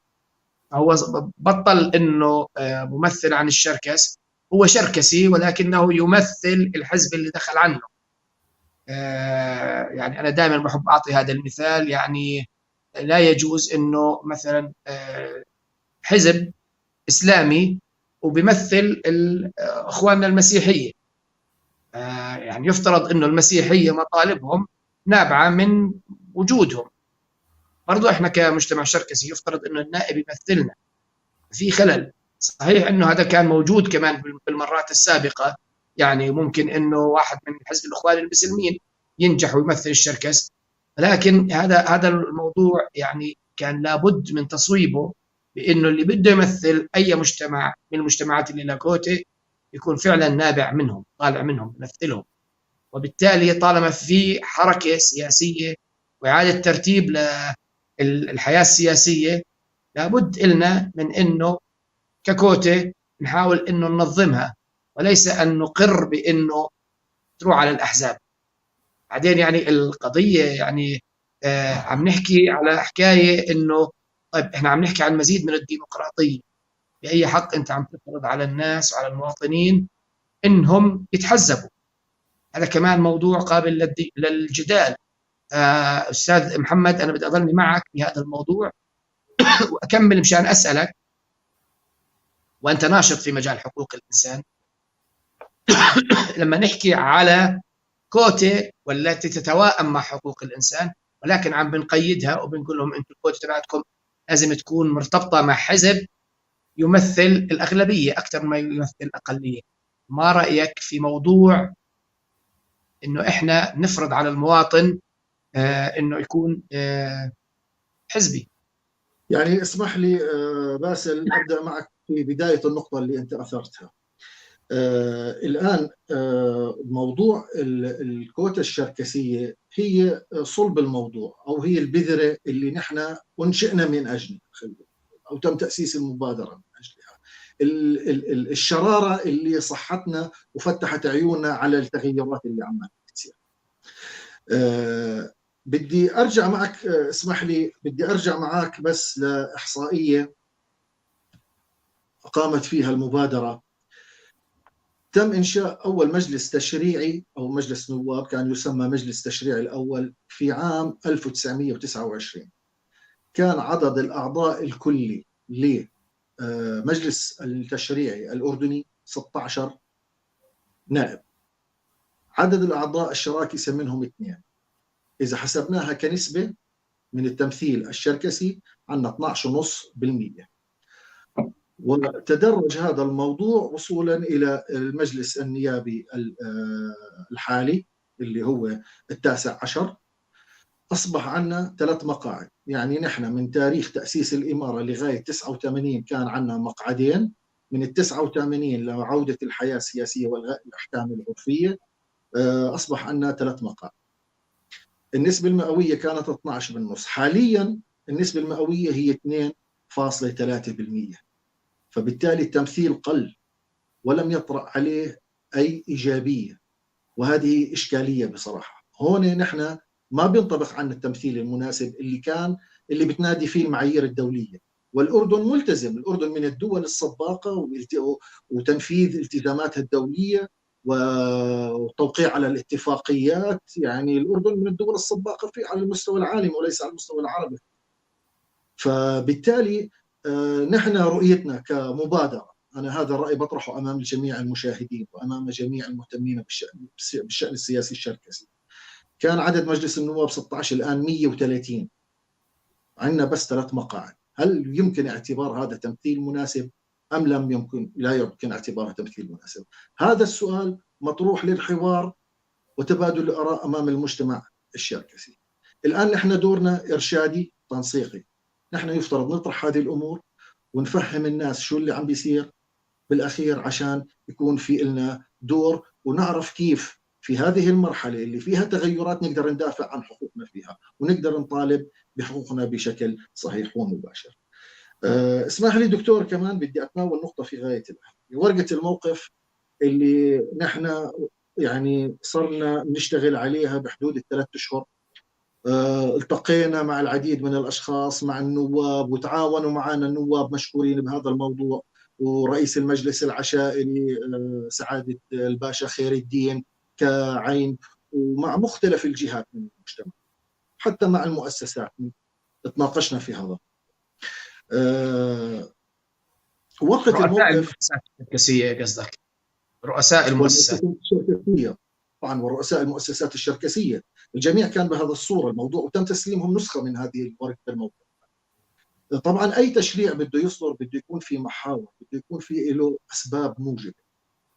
[SPEAKER 1] هو بطل إنه ممثل عن الشركس، هو شركسي ولكنه يمثل الحزب اللي دخل عنه. يعني أنا دائما بحب أعطي هذا المثال، يعني لا يجوز إنه مثلا حزب إسلامي وبيمثل إخواننا المسيحية. يعني يفترض إنه المسيحية مطالبهم نابعة من وجودهم. برضو إحنا كمجتمع شركسي يفترض إنه النائب يمثلنا. في خلل، صحيح إنه هذا كان موجود كمان بالمرات السابقة، يعني ممكن إنه واحد من حزب الإخوان المسلمين ينجح ويمثل الشركس، لكن هذا الموضوع يعني كان لابد من تصويبه بإنه اللي بده يمثل أي مجتمع من المجتمعات اللي لاكوتي يكون فعلا نابع منهم، طالع منهم، يمثلهم. وبالتالي طالما في حركة سياسية وإعادة ترتيب للحياة السياسية، لابد إلنا من إنه ككوتة نحاول إنه ننظمها، وليس أن نقر بإنه تروح على الأحزاب. بعدين يعني القضية يعني عم نحكي على حكاية إنه طيب إحنا عم نحكي عن مزيد من الديمقراطية، بأي حق أنت عم تفرض على الناس وعلى المواطنين إنهم يتحزبوا؟ هذا كمان موضوع قابل للجدال. أستاذ محمد، أنا بدي أضلني معك بهذا الموضوع وأكمل مشان أسألك، وأنت ناشط في مجال حقوق الإنسان، لما نحكي على كوتة والتي تتواءم مع حقوق الإنسان، ولكن عم بنقيدها وبنقول لهم أنتم الكوتة تبعتكم لازم تكون مرتبطة مع حزب يمثل الأغلبية أكثر ما يمثل الأقلية، ما رأيك في موضوع إنه إحنا نفرض على المواطن إنه يكون حزبي؟
[SPEAKER 2] يعني اسمح لي باسل أبدأ معك في بداية النقطة اللي أنت أثرتها. الآن موضوع الكوتا الشركسية هي صلب الموضوع، أو هي البذرة اللي نحن أنشئنا من أجلها، أو تم تأسيس المبادرة من أجلها، الشرارة اللي صحتنا وفتحت عيوننا على التغيرات اللي عمالها تصير. بدي أرجع معك، اسمح لي، بدي أرجع معك بس لإحصائية قامت فيها المبادرة. تم إنشاء أول مجلس تشريعي أو مجلس نواب، كان يسمى مجلس تشريعي الأول، في عام 1929. كان عدد الأعضاء الكلي لمجلس التشريعي الأردني 16 نائب. عدد الأعضاء الشراكسة منهم 2. إذا حسبناها كنسبة من التمثيل الشركسي عندنا 12.5%. وتدرج هذا الموضوع وصولا إلى المجلس النيابي الحالي اللي هو 19. أصبح عندنا 3 مقاعد. يعني نحن من تاريخ تأسيس الإمارة لغاية 89 كان عندنا مقعدين. من 89 لعودة الحياة السياسية والغاء الأحكام العرفية أصبح عندنا 3 مقاعد. النسبة المئوية كانت 12.5، حاليا النسبة المئوية هي 2.3%. فبالتالي التمثيل قل ولم يطرأ عليه أي إيجابية، وهذه إشكالية بصراحة. هون نحن ما بينطبق عنا التمثيل المناسب اللي بتنادي فيه المعايير الدولية. والأردن ملتزم، الأردن من الدول السباقة وتنفيذ التزاماتها الدولية والتوقيع على الاتفاقيات، يعني الأردن من الدول السباقة في على المستوى العالمي وليس على المستوى العربي. فبالتالي نحن رؤيتنا كمبادرة، أنا هذا الرأي بطرحه أمام جميع المشاهدين وأمام جميع المهتمين بالشأن السياسي الشركسي. كان عدد مجلس النواب 16، الآن 130، عندنا بس 3 مقاعد. هل يمكن اعتبار هذا تمثيل مناسب أم لم يمكن؟ لا يمكن اعتباره تمثيل مناسب. هذا السؤال مطروح للحوار وتبادل الآراء أمام المجتمع الشركسي. الآن نحن دورنا إرشادي تنسيقي، نحن يفترض نطرح هذه الأمور ونفهم الناس شو اللي عم بيصير بالأخير، عشان يكون في لنا دور ونعرف كيف في هذه المرحلة اللي فيها تغيرات نقدر ندافع عن حقوقنا فيها ونقدر نطالب بحقوقنا بشكل صحيح ومباشر. اسمح لي دكتور، كمان بدي أتناول نقطة في غاية الأهمية، ورقة الموقف اللي نحن يعني صرنا نشتغل عليها بحدود 3 أشهر. التقينا مع العديد من الأشخاص، مع النواب، وتعاونوا معنا النواب مشكورين بهذا الموضوع، ورئيس المجلس العشائري سعادة الباشا خير الدين كعين، ومع مختلف الجهات من المجتمع، حتى مع المؤسسات تناقشنا في هذا. ورقة الموقف،
[SPEAKER 1] المؤسسات الشركسية قصدك؟ رؤساء المؤسسات
[SPEAKER 2] الشركسية طبعا، ورؤساء المؤسسات الشركسية، الجميع كان بهذا الصورة الموضوع، وتم تسليمهم نسخة من هذه ورقة الموقف. طبعا أي تشريع بده يصدر بده يكون في محاور، بده يكون في له أسباب موجبة.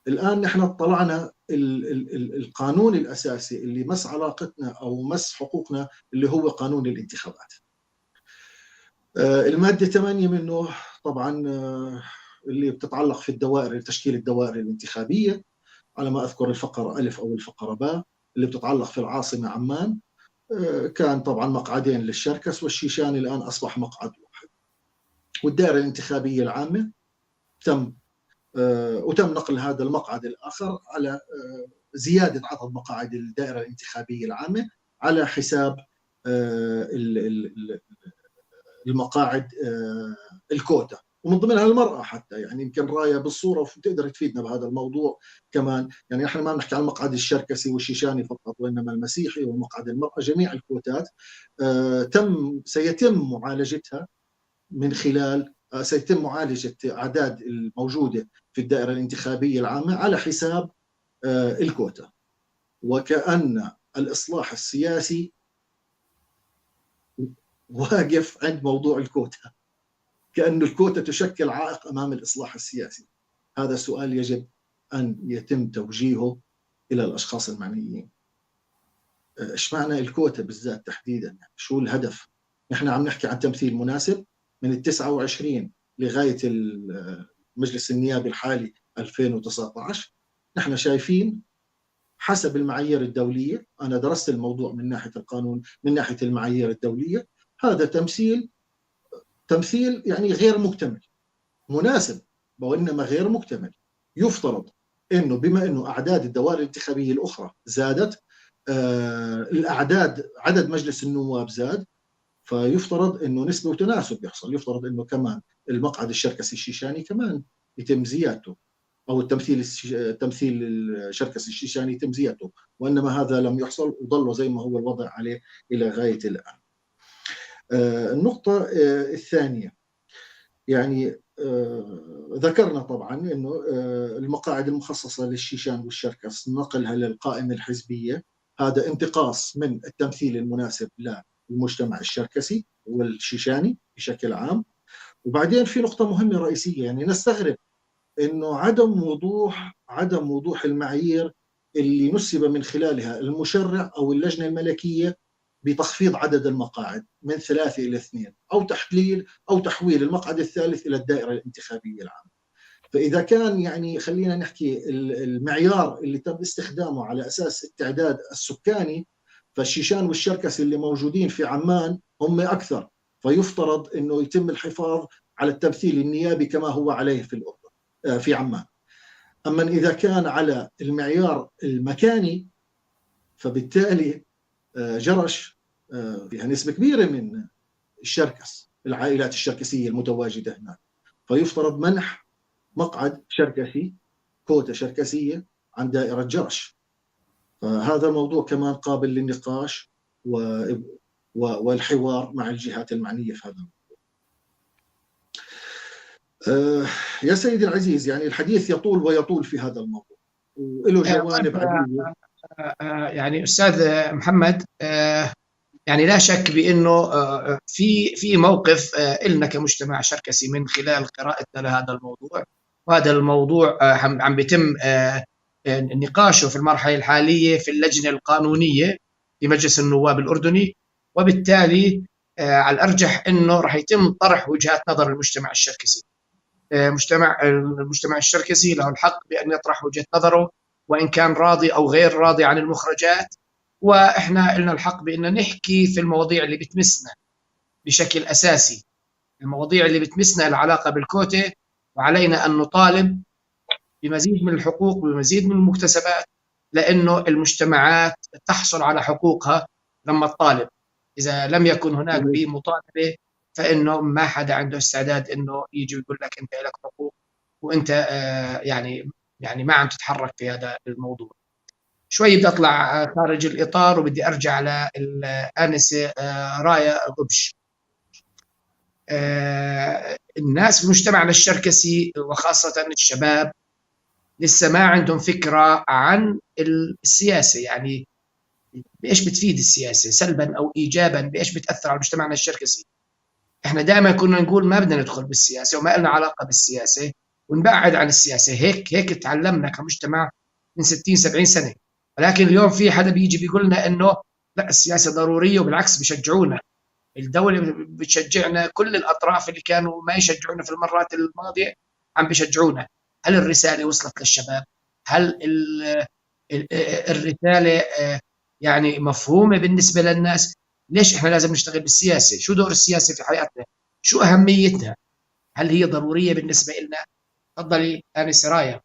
[SPEAKER 2] الآن نحن اطلعنا القانون الأساسي اللي مس علاقتنا أو مس حقوقنا اللي هو قانون الانتخابات. المادة 8 منه طبعا اللي بتتعلق في الدوائر، تشكيل الدوائر الانتخابية، على ما أذكر الفقرة ألف أو الفقرة باء اللي بتتعلق في العاصمة عمان. كان طبعا مقعدين للشركس والشيشان، الآن أصبح مقعد واحد. والدائرة الانتخابية العامة تم نقل هذا المقعد الآخر على زيادة عدد مقاعد الدائرة الانتخابية العامة على حساب المقاعد الكوتا، ومن ضمنها المرأة حتى. يعني يمكن راية بالصورة وتقدر تفيدنا بهذا الموضوع كمان. يعني احنا ما بنحكي عن المقعد الشركسي والشيشاني فقط، وإنما المسيحي ومقعد المرأة، جميع الكوتات سيتم معالجتها من خلال سيتم معالجة أعداد الموجودة في الدائرة الانتخابية العامة على حساب الكوتا. وكأن الإصلاح السياسي واقف عند موضوع الكوتا، كأن الكوتا تشكل عائق أمام الإصلاح السياسي. هذا سؤال يجب أن يتم توجيهه إلى الأشخاص المعنيين. إيش معنى الكوتا بالذات تحديدا؟ شو الهدف؟ نحن عم نحكي عن تمثيل مناسب من 29 لغاية المجلس النيابي الحالي 2019. نحن شايفين حسب المعايير الدولية، أنا درست الموضوع من ناحية القانون، من ناحية المعايير الدولية، هذا تمثيل يعني غير مكتمل، مناسب وإنما غير مكتمل. يفترض أنه بما أنه أعداد الدوائر الانتخابية الأخرى زادت، الأعداد عدد مجلس النواب زاد، فيفترض أنه نسبة وتناسب يحصل. يفترض أنه كمان المقعد الشركسي الشيشاني كمان يتم زيادته، أو التمثيل الشركسي الشيشاني يتم زيادته، وإنما هذا لم يحصل وظل زي ما هو الوضع عليه إلى غاية الآن. النقطة الثانية، يعني ذكرنا طبعا أنه المقاعد المخصصة للشيشان والشركس نقلها للقائمة الحزبية، هذا انتقاص من التمثيل المناسب للمجتمع الشركسي والشيشاني بشكل عام. وبعدين في نقطة مهمة رئيسية، يعني نستغرب أنه عدم وضوح المعايير اللي نسب من خلالها المشرع أو اللجنة الملكية بتخفيض عدد المقاعد من 3 إلى 2، أو تحليل أو تحويل المقعد الثالث إلى الدائرة الانتخابية العامة. فإذا كان يعني خلينا نحكي المعيار اللي تم استخدامه على أساس التعداد السكاني، فالشيشان والشركس اللي موجودين في عمان هم أكثر، فيفترض أنه يتم الحفاظ على التمثيل النيابي كما هو عليه في الأردن في عمان. أما إذا كان على المعيار المكاني فبالتالي جرش فيها نسبة كبيرة من الشركس، العائلات الشركسية المتواجدة هناك، فيفترض منح مقعد شركسي، كوتا شركسية عن دائرة جرش. فهذا الموضوع كمان قابل للنقاش والحوار مع الجهات المعنية في هذا الموضوع. يا سيدي العزيز، يعني الحديث يطول ويطول في هذا الموضوع وله جوانب عديدة.
[SPEAKER 1] يعني أستاذ محمد، يعني لا شك بأنه في موقف إلنا كمجتمع شركسي من خلال قراءتنا لهذا الموضوع، وهذا الموضوع عم بيتم نقاشه في المرحلة الحالية في اللجنة القانونية في مجلس النواب الأردني، وبالتالي على الأرجح أنه راح يتم طرح وجهات نظر المجتمع الشركسي. المجتمع الشركسي له الحق بأن يطرح وجهة نظره وإن كان راضي أو غير راضي عن المخرجات، وإحنا لنا الحق بأن نحكي في المواضيع اللي بتمسنا بشكل أساسي، المواضيع اللي بتمسنا العلاقة بالكوتة، وعلينا أن نطالب بمزيد من الحقوق وبمزيد من المكتسبات، لأنه المجتمعات تحصل على حقوقها لما تطالب. إذا لم يكن هناك بمطالبة فإنه ما حدا عنده استعداد إنه يجي ويقول لك أنت لك حقوق وأنت يعني ما عم تتحرك في هذا الموضوع. شوي بدي أطلع خارج الإطار وبدي أرجع للآنسة رايا غبش. الناس في مجتمعنا الشركسي وخاصة الشباب لسه ما عندهم فكرة عن السياسة، يعني بإيش بتفيد السياسة سلبا أو إيجابا، بإيش بتأثر على مجتمعنا الشركسي. إحنا دائما كنا نقول ما بدنا ندخل بالسياسة وما لنا علاقة بالسياسة ونبعد عن السياسة، هيك تعلمنا كمجتمع من 60 70 سنة. ولكن اليوم في حدا بيجي بيقول لنا إنه لا، السياسة ضرورية، وبالعكس بيشجعونا، الدولة بتشجعنا، كل الأطراف اللي كانوا ما يشجعونا في المرات الماضية عم بيشجعونا. هل الرسالة وصلت للشباب؟ هل الرسالة يعني مفهومة بالنسبة للناس؟ ليش إحنا لازم نشتغل بالسياسة؟ شو دور السياسة في حياتنا؟ شو أهميتها؟ هل هي ضرورية بالنسبة لنا؟ تفضلي آنسة رايا.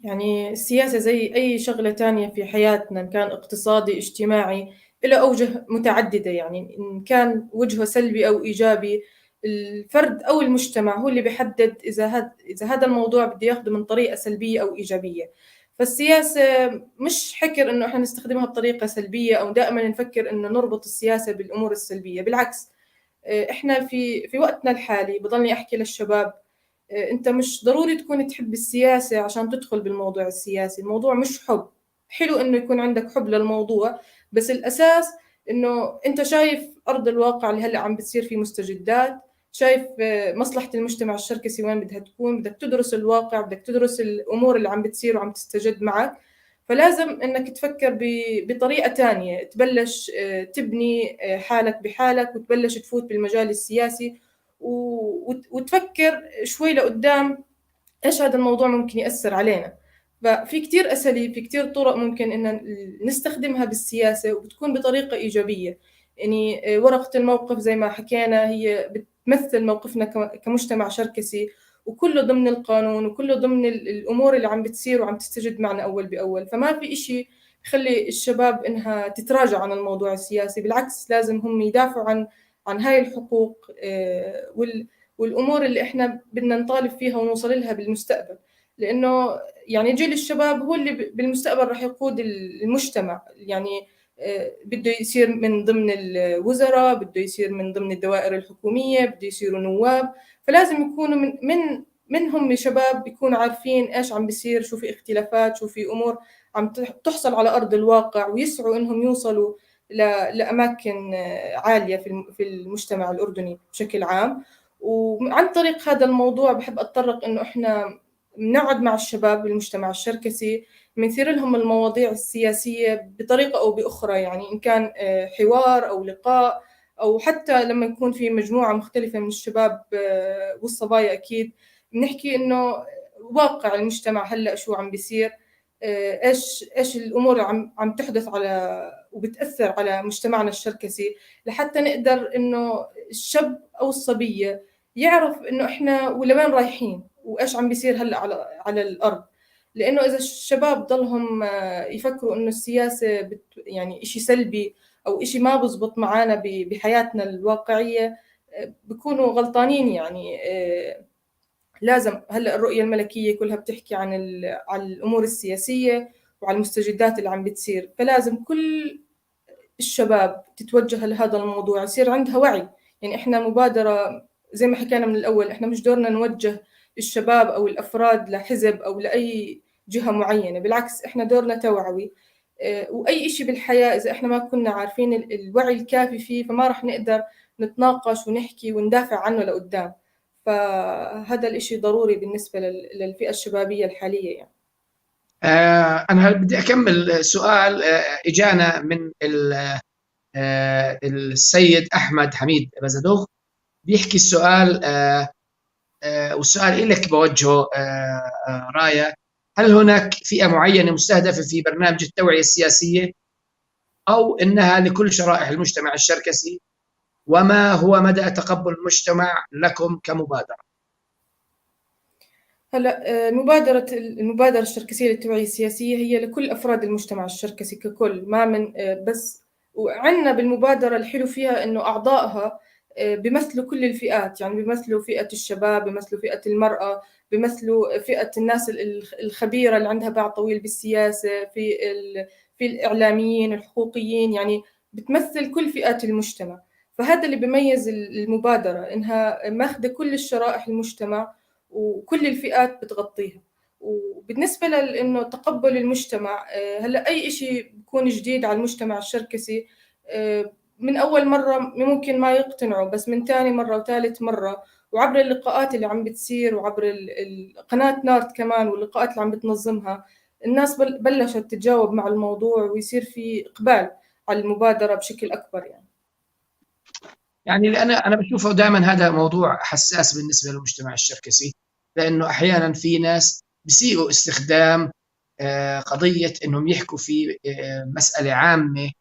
[SPEAKER 3] يعني السياسة زي أي شغلة تانية في حياتنا، إن كان اقتصادي اجتماعي، إلى أوجه متعددة، يعني إن كان وجهه سلبي أو إيجابي، الفرد أو المجتمع هو اللي بيحدد إذا هذا الموضوع بده ياخده من طريقة سلبية أو إيجابية. فالسياسة مش حكر إنه إحنا نستخدمها بطريقة سلبية أو دائما نفكر إنه نربط السياسة بالأمور السلبية، بالعكس. إحنا في وقتنا الحالي بضلني أحكي للشباب، أنت مش ضروري تكون تحب السياسة عشان تدخل بالموضوع السياسي، الموضوع مش حب، حلو إنه يكون عندك حب للموضوع، بس الأساس إنه أنت شايف أرض الواقع اللي هلأ عم بتصير فيه مستجدات، شايف مصلحة المجتمع الشركسي وين بدها تكون، بدك تدرس الواقع، بدك تدرس الأمور اللي عم بتصير وعم تستجد معك. فلازم إنك تفكر بطريقة تانية، تبلش تبني حالك بحالك وتبلش تفوت بالمجال السياسي وتفكر شوي لقدام إيش هذا الموضوع ممكن يأثر علينا. ففي كتير أساليب، في كتير طرق ممكن إن نستخدمها بالسياسة وبتكون بطريقة إيجابية. يعني ورقة الموقف زي ما حكينا هي بتمثل موقفنا كمجتمع شركسي، وكله ضمن القانون وكله ضمن الأمور اللي عم بتصير وعم تستجد معنا أول بأول. فما في إشي يخلي الشباب إنها تتراجع عن الموضوع السياسي، بالعكس لازم هم يدافعوا عن هاي الحقوق والأمور اللي إحنا بدنا نطالب فيها ونوصل لها بالمستقبل. لأنه يعني جيل الشباب هو اللي بالمستقبل رح يقود المجتمع، يعني بده يصير من ضمن الوزراء، بده يصير من ضمن الدوائر الحكومية، بده يصيروا نواب. فلازم يكونوا من منهم شباب بيكونوا عارفين إيش عم بيصير، شو في اختلافات، شو في أمور عم تحصل على أرض الواقع، ويسعوا إنهم يوصلوا لأماكن عالية في المجتمع الأردني بشكل عام. وعن طريق هذا الموضوع بحب أتطرق إنه إحنا بنقعد مع الشباب بالمجتمع الشركسي، بنثير لهم المواضيع السياسية بطريقة أو بأخرى، يعني إن كان حوار أو لقاء، أو حتى لما يكون في مجموعة مختلفة من الشباب والصبايا أكيد بنحكي إنه واقع المجتمع هلأ شو عم بيصير، إيش الأمور عم تحدث على وبتأثر على مجتمعنا الشركسي، لحتى نقدر إنه الشاب أو الصبية يعرف إنه إحنا ولوين رايحين وإيش عم بيصير هلأ على الأرض. لأنه إذا الشباب ضلهم يفكروا إنه السياسة يعني إشي سلبي أو إشي ما بزبط معانا بحياتنا الواقعية، بيكونوا غلطانين. يعني لازم هلا الرؤية الملكية كلها بتحكي عن الأمور السياسية وعلى المستجدات اللي عم بتصير، فلازم كل الشباب تتوجه لهذا الموضوع، يصير عندها وعي. يعني إحنا مبادرة زي ما حكينا من الأول، إحنا مش دورنا نوجه الشباب أو الأفراد لحزب أو لأي جهة معينة، بالعكس إحنا دورنا توعوي. وأي إشي بالحياة إذا إحنا ما كنا عارفين الوعي الكافي فيه فما رح نقدر نتناقش ونحكي وندافع عنه لقدام. فهذا الإشي ضروري بالنسبة للفئة الشبابية الحالية. يعني
[SPEAKER 1] أنا بدي أكمل سؤال إجانا من السيد أحمد حميد بزادوغ، بيحكي السؤال والسؤال إلك بوجهه رايا، هل هناك فئة معينة مستهدفة في برنامج التوعية السياسية أو إنها لكل شرائح المجتمع الشركسي؟ وما هو مدى تقبل المجتمع لكم كمبادرة؟
[SPEAKER 3] هلا المبادرة الشركسية للتوعية السياسية هي لكل أفراد المجتمع الشركسي ككل، ما من بس. وعندنا بالمبادرة الحلو فيها إنه أعضائها بيمثلوا كل الفئات، يعني بيمثلوا فئة الشباب، بيمثلوا فئة المرأة، بيمثلوا فئة الناس الخبيرة اللي عندها باع طويل بالسياسة، في الإعلاميين، الحقوقيين، يعني بتمثل كل فئات المجتمع. فهذا اللي بيميز المبادرة، إنها ماخذة كل الشرائح المجتمع وكل الفئات بتغطيها. وبالنسبة لأنه تقبل المجتمع، هلا أي إشي بيكون جديد على المجتمع الشركسي من أول مرة ممكن ما يقتنعوا، بس من ثاني مرة وثالث مرة وعبر اللقاءات اللي عم بتصير وعبر قناة نارت كمان واللقاءات اللي عم بتنظمها، الناس بلشت تتجاوب مع الموضوع ويصير في إقبال على المبادرة بشكل أكبر.
[SPEAKER 1] يعني أنا بشوفه دائما هذا موضوع حساس بالنسبة للمجتمع الشركسي، لأنه أحيانا في ناس بيسيئوا استخدام قضية إنهم يحكوا في مسألة عامة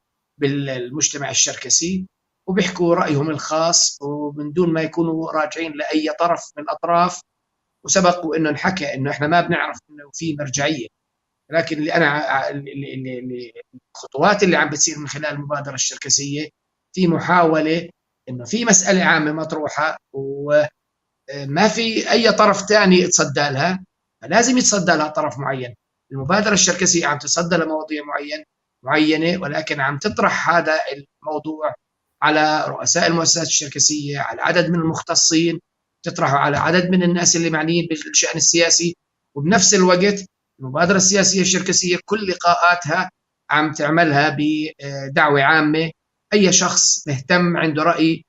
[SPEAKER 1] بالمجتمع الشركسي وبيحكوا رأيهم الخاص ومن دون ما يكونوا راجعين لأي طرف من الأطراف. وسبق وإنه انحكى إنه إحنا ما بنعرف إنه في مرجعية، لكن اللي أنا الخطوات اللي عم بتصير من خلال المبادرة الشركسية في محاولة إنه في مسألة عامة مطروحة وما في أي طرف ثاني يتصدى لها، فلازم يتصدى لها طرف معين. المبادرة الشركسية عم تصدى لمواضيع معينة، ولكن عم تطرح هذا الموضوع على رؤساء المؤسسات الشركسية، على عدد من المختصين، تطرحه على عدد من الناس اللي معنيين بالشأن السياسي. وبنفس الوقت المبادرة السياسية الشركسية كل لقاءاتها عم تعملها بدعوة عامة، أي شخص مهتم عنده رأي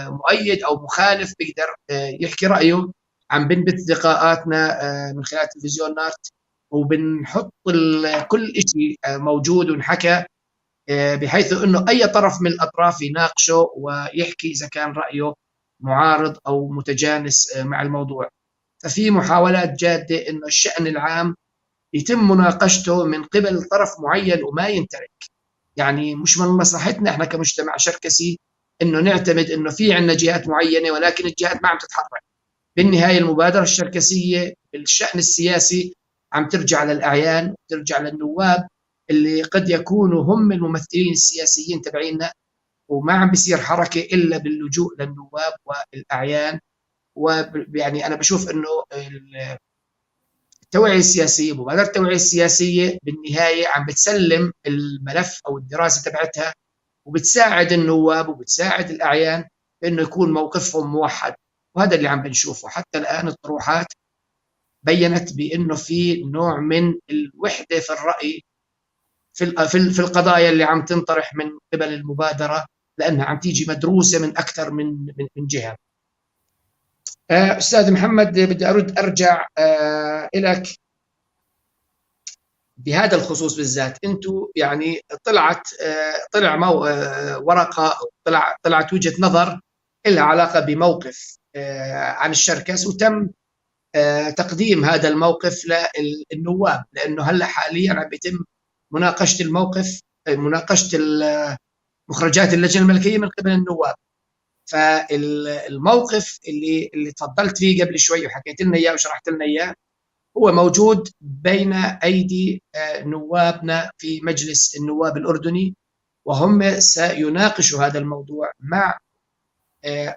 [SPEAKER 1] مؤيد أو مخالف بيقدر يحكي رأيه. عم بنبث لقاءاتنا من خلال تلفزيون نارت، وبنحط كل شيء موجود ونحكى، بحيث انه اي طرف من الاطراف يناقشه ويحكي اذا كان رايه معارض او متجانس مع الموضوع. ففي محاولات جاده انه الشان العام يتم مناقشته من قبل طرف معين وما ينترك. يعني مش من مصلحتنا احنا كمجتمع شركسي انه نعتمد انه في عندنا جهات معينه ولكن الجهات ما عم تتحرك. بالنهايه المبادره الشركسيه بالشان السياسي عم ترجع للاعيان، ترجع للنواب اللي قد يكونوا هم الممثلين السياسيين تبعينا، وما عم بيصير حركه الا باللجوء للنواب والاعيان. ويعني انا بشوف انه التوعيه السياسيه، مبادره التوعيه السياسيه بالنهايه عم بتسلم الملف او الدراسه تبعتها، وبتساعد النواب وبتساعد الاعيان بانه يكون موقفهم موحد. وهذا اللي عم بنشوفه حتى الان. الطروحات بينت بانه في نوع من الوحده في الراي في القضايا اللي عم تنطرح من قبل المبادره، لانها عم تيجي مدروسه من اكثر من جهه. استاذ محمد، بدي ارجع لك بهذا الخصوص بالذات. انتم يعني طلع ورقه او طلعت وجهه نظر لها علاقه بموقف عن الشركس، وتم تقديم هذا الموقف للنواب، لانه هلا حاليا عم بيتم مناقشه الموقف، مناقشه مخرجات اللجنه الملكيه من قبل النواب. فالموقف اللي تفضلت فيه قبل شوي وحكيت لنا اياه وشرحت لنا اياه هو موجود بين ايدي نوابنا في مجلس النواب الاردني، وهم سيناقشوا هذا الموضوع مع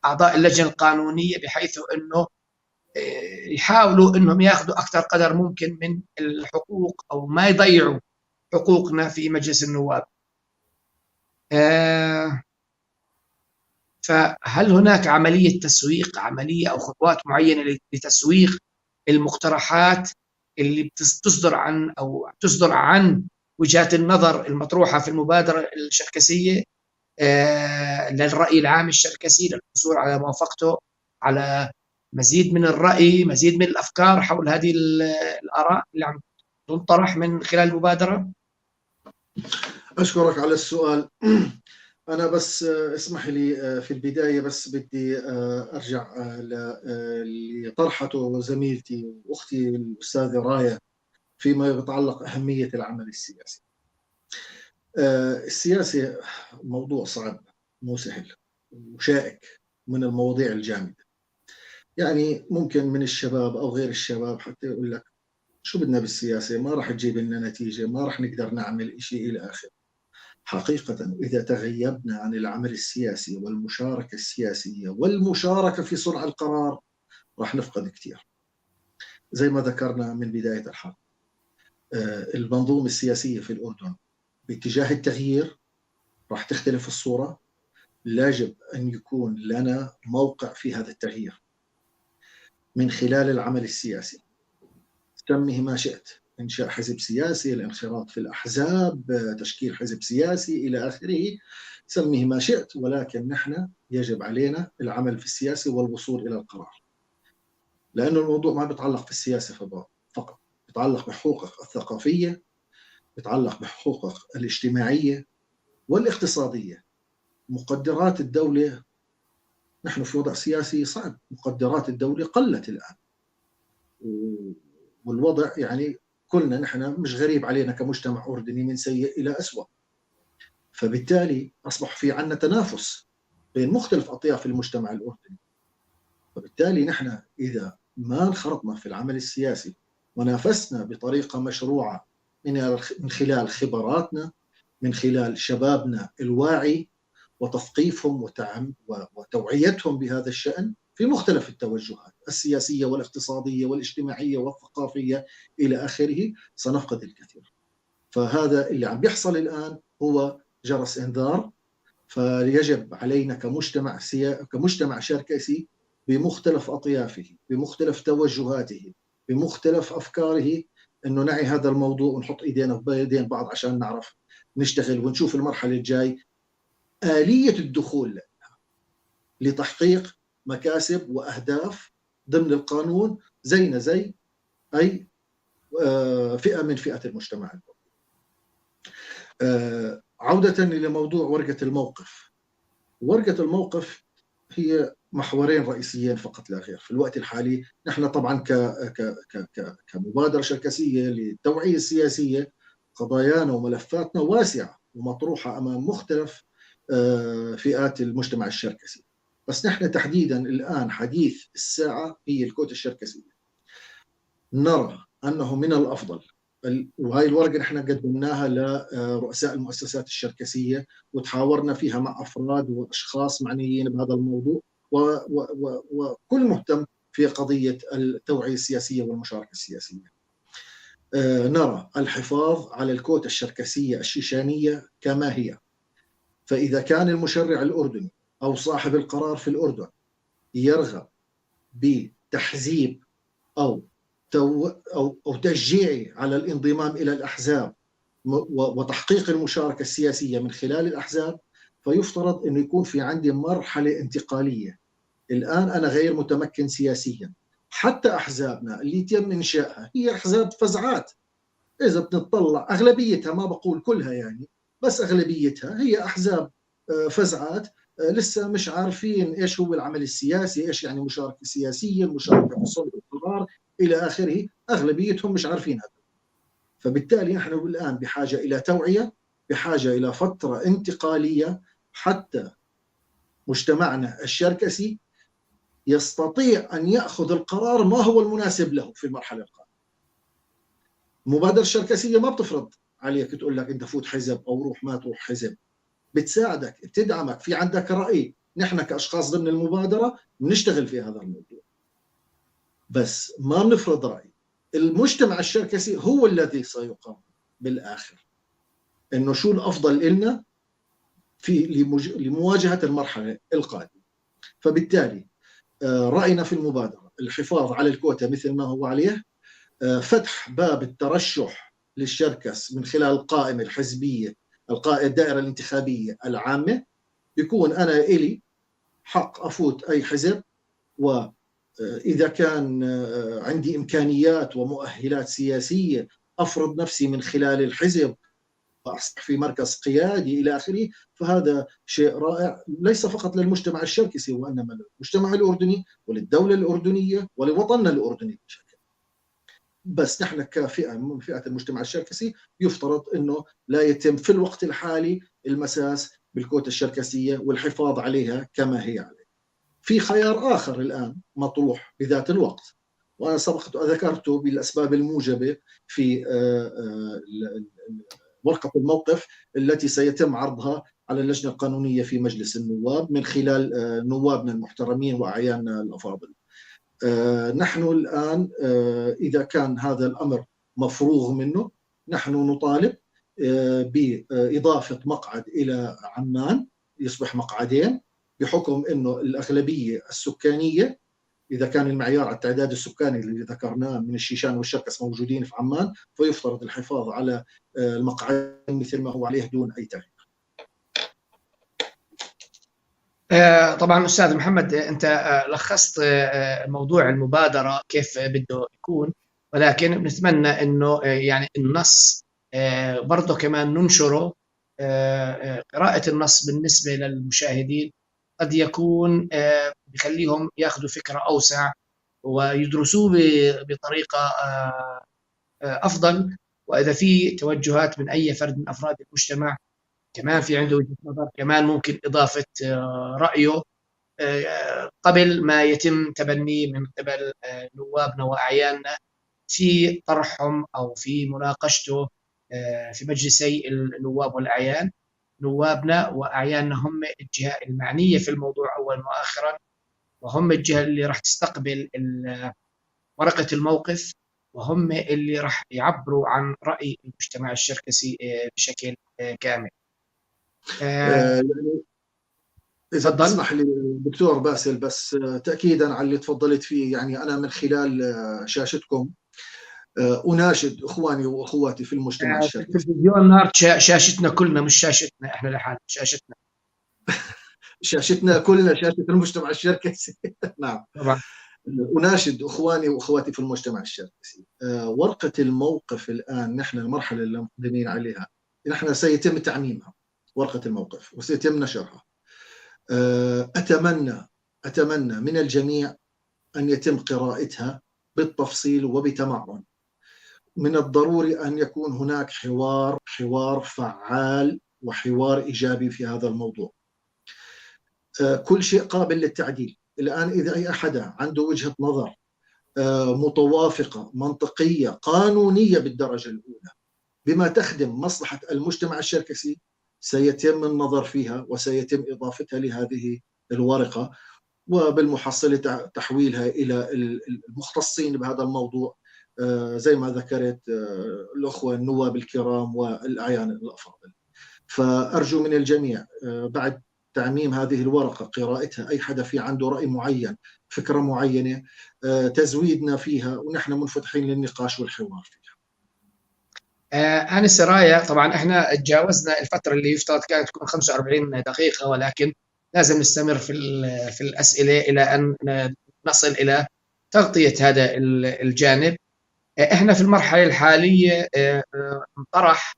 [SPEAKER 1] أعضاء اللجنة القانونية، بحيث أنه يحاولوا أنهم ياخذوا أكثر قدر ممكن من الحقوق أو ما يضيعوا حقوقنا في مجلس النواب. فهل هناك عملية تسويق، عملية أو خطوات معينة لتسويق المقترحات اللي بتصدر عن أو تصدر عن وجهات النظر المطروحة في المبادرة الشركسية للرأي العام الشركسي، للحصول على موافقته، على مزيد من الرأي، مزيد من الأفكار حول هذه الآراء اللي عم تنطرح من خلال المبادرة؟
[SPEAKER 2] أشكرك على السؤال. أنا بس اسمح لي في البداية بس بدي أرجع اللي طرحته زميلتي وأختي الأستاذة رايا فيما يتعلق أهمية العمل السياسي. السياسة موضوع صعب، مو سهل، وشائك، من المواضيع الجامدة. يعني ممكن من الشباب أو غير الشباب حتى يقول لك شو بدنا بالسياسة، ما راح تجيب لنا نتيجة، ما راح نقدر نعمل إشي إلى آخره. حقيقة إذا تغيبنا عن العمل السياسي والمشاركة السياسية والمشاركة في صنع القرار راح نفقد كثير. زي ما ذكرنا من بداية الحلقة، المنظومة السياسية في الأردن باتجاه التغيير راح تختلف الصورة. يجب أن يكون لنا موقع في هذا التغيير من خلال العمل السياسي، سميه ما شئت، إنشاء حزب سياسي، الانخراط في الأحزاب، تشكيل حزب سياسي إلى آخره، سميه ما شئت، ولكن نحن يجب علينا العمل في السياسي والوصول إلى القرار. لأنه الموضوع ما بيتعلق في السياسة فقط، بيتعلق بحقوقك الثقافية، بيتعلق بحقوقك الاجتماعية والاقتصادية. مقدرات الدولة، نحن في وضع سياسي صعب، مقدرات الدولة قلت الآن، والوضع يعني كلنا نحن مش غريب علينا كمجتمع أردني من سيء إلى أسوأ. فبالتالي أصبح في عنا تنافس بين مختلف أطياف المجتمع الأردني. فبالتالي نحن إذا ما انخرطنا في العمل السياسي ونافسنا بطريقة مشروعة من خلال خبراتنا، من خلال شبابنا الواعي وتثقيفهم وتوعيتهم بهذا الشأن في مختلف التوجهات السياسية والاقتصادية والاجتماعية والثقافية إلى آخره، سنفقد الكثير. فهذا اللي عم بيحصل الآن هو جرس إنذار، فيجب علينا كمجتمع شركسي بمختلف أطيافه، بمختلف توجهاته، بمختلف أفكاره، أنه نعي هذا الموضوع ونحط إيدينا بإيدين بعض عشان نعرف نشتغل ونشوف المرحلة الجاي آلية الدخول لتحقيق مكاسب وأهداف ضمن القانون زينا زي أي فئة من فئات المجتمع. عودة لموضوع ورقة الموقف. ورقة الموقف هي محورين رئيسيين فقط لا غير في الوقت الحالي. نحن طبعا كمبادرة شركسية للتوعية السياسية قضايانا وملفاتنا واسعة ومطروحة أمام مختلف فئات المجتمع الشركسي، بس نحن تحديدا الآن حديث الساعة هي الكوتا الشركسية. نرى أنه من الأفضل، وهي الورقة نحن قدمناها لرؤساء المؤسسات الشركسية وتحاورنا فيها مع أفراد وأشخاص معنيين بهذا الموضوع وكل مهتم في قضية التوعية السياسية والمشاركة السياسية. نرى الحفاظ على الكوتا الشركسية الشيشانية كما هي، فإذا كان المشرع الأردني أو صاحب القرار في الأردن يرغب بتحزيب أو تشجيعي على الانضمام إلى الأحزاب وتحقيق المشاركة السياسية من خلال الأحزاب، فيفترض أنه يكون في عندي مرحلة انتقالية. الآن أنا غير متمكن سياسيا، حتى أحزابنا اللي تم إنشائها هي أحزاب فزعات، إذا بنطلع أغلبيتها، ما بقول كلها يعني، بس أغلبيتها هي أحزاب فزعات، لسه مش عارفين إيش هو العمل السياسي، إيش يعني مشاركة سياسية، المشاركة في صنع القرار إلى آخره، أغلبيتهم مش عارفين هذا. فبالتالي نحن الآن بحاجة إلى توعية، بحاجة إلى فترة انتقالية حتى مجتمعنا الشركسي يستطيع أن يأخذ القرار ما هو المناسب له في المرحلة القادمة. المبادرة الشركسية ما بتفرض عليك تقول لك أنت فوت حزب أو روح ما تروح حزب، بتساعدك، بتدعمك، في عندك رأي نحن كأشخاص ضمن المبادرة بنشتغل في هذا الموضوع، بس ما بنفرض رأي. المجتمع الشركسي هو الذي سيقرر بالآخر إنه شو الأفضل إلنا في لمواجهة المرحلة القادمة. فبالتالي رأينا في المبادرة الحفاظ على الكوتا مثل ما هو عليه، فتح باب الترشح للشركس من خلال القائمة الحزبية، الدائرة الانتخابية العامة، يكون أنا إلي حق أفوت أي حزب، وإذا كان عندي إمكانيات ومؤهلات سياسية أفرض نفسي من خلال الحزب وأصبح في مركز قيادي إلى آخره، فهذا شيء رائع ليس فقط للمجتمع الشركسي وإنما للمجتمع الأردني وللدولة الأردنية ولوطننا الأردني بشكل. بس نحن كفئة من فئة المجتمع الشركسي يفترض أنه لا يتم في الوقت الحالي المساس بالكوتا الشركسية والحفاظ عليها كما هي عليه. في خيار آخر الآن مطروح بذات الوقت، وأنا سبقت وذكرته بالأسباب الموجبة في ورقة الموقف التي سيتم عرضها على اللجنة القانونية في مجلس النواب من خلال نوابنا المحترمين وأعياننا الأفاضل. نحن الآن إذا كان هذا الأمر مفروغ منه، نحن نطالب بإضافة مقعد إلى عمان يصبح مقعدين، بحكم أنه الأغلبية السكانية إذا كان المعيار على التعداد السكاني اللي ذكرناه من الشيشان والشركس موجودين في عمان، فيفترض الحفاظ على المقعدين مثل ما هو عليه دون أي تغيير.
[SPEAKER 1] طبعا أستاذ محمد، أنت لخصت موضوع المبادرة كيف بده يكون، ولكن بنتمنى أنه يعني النص برضه كمان ننشره. قراءة النص بالنسبة للمشاهدين قد يكون بخليهم ياخذوا فكرة أوسع ويدرسوه بطريقة أفضل. وإذا في توجهات من أي فرد من أفراد المجتمع كمان في عنده وجهة نظر، كمان ممكن إضافة رأيه قبل ما يتم تبنيه من قبل نوابنا وأعياننا في طرحهم أو في مناقشته في مجلسي النواب والأعيان. نوابنا وأعياننا هم الجهة المعنية في الموضوع أولا وآخرا، وهم الجهة اللي راح تستقبل ورقة الموقف، وهم اللي راح يعبروا عن رأي المجتمع الشركسي بشكل كامل.
[SPEAKER 2] يعني إذا تسمح لي دكتور باسل، بس تأكيدا على اللي تفضلت فيه، يعني أنا من خلال شاشتكم أناشد إخواني وأخواتي في المجتمع الشركسي.
[SPEAKER 1] تلفزيون نار شاشتنا كلنا، مش شاشتنا إحنا لحالنا، شاشتنا
[SPEAKER 2] شاشتنا كلنا، شاشة المجتمع الشركسي. نعم
[SPEAKER 1] طبعا.
[SPEAKER 2] أناشد إخواني وأخواتي في المجتمع الشركسي، ورقة الموقف الآن نحن المرحلة اللي مقدمين عليها نحن سيتم تعميمها، ورقة الموقف، وسيتم نشرها. أتمنى من الجميع أن يتم قراءتها بالتفصيل وبتمعن. من الضروري أن يكون هناك حوار فعال وحوار إيجابي في هذا الموضوع. كل شيء قابل للتعديل. الآن إذا أي أحد عنده وجهة نظر متوافقة منطقية قانونية بالدرجة الأولى بما تخدم مصلحة المجتمع الشركسي، سيتم النظر فيها وسيتم إضافتها لهذه الورقة، وبالمحصلة تحويلها إلى المختصين بهذا الموضوع زي ما ذكرت الأخوة النواب الكرام والأعيان الأفاضل. فأرجو من الجميع بعد تعميم هذه الورقة قراءتها، أي حدا في عنده رأي معين، فكرة معينة، تزويدنا فيها، ونحن منفتحين للنقاش والحوار فيها.
[SPEAKER 1] أنسة رايا، طبعا احنا تجاوزنا الفترة اللي يفترض كانت تكون 45 دقيقة، ولكن لازم نستمر في الأسئلة إلى أن نصل إلى تغطية هذا الجانب. احنا في المرحلة الحالية انطرح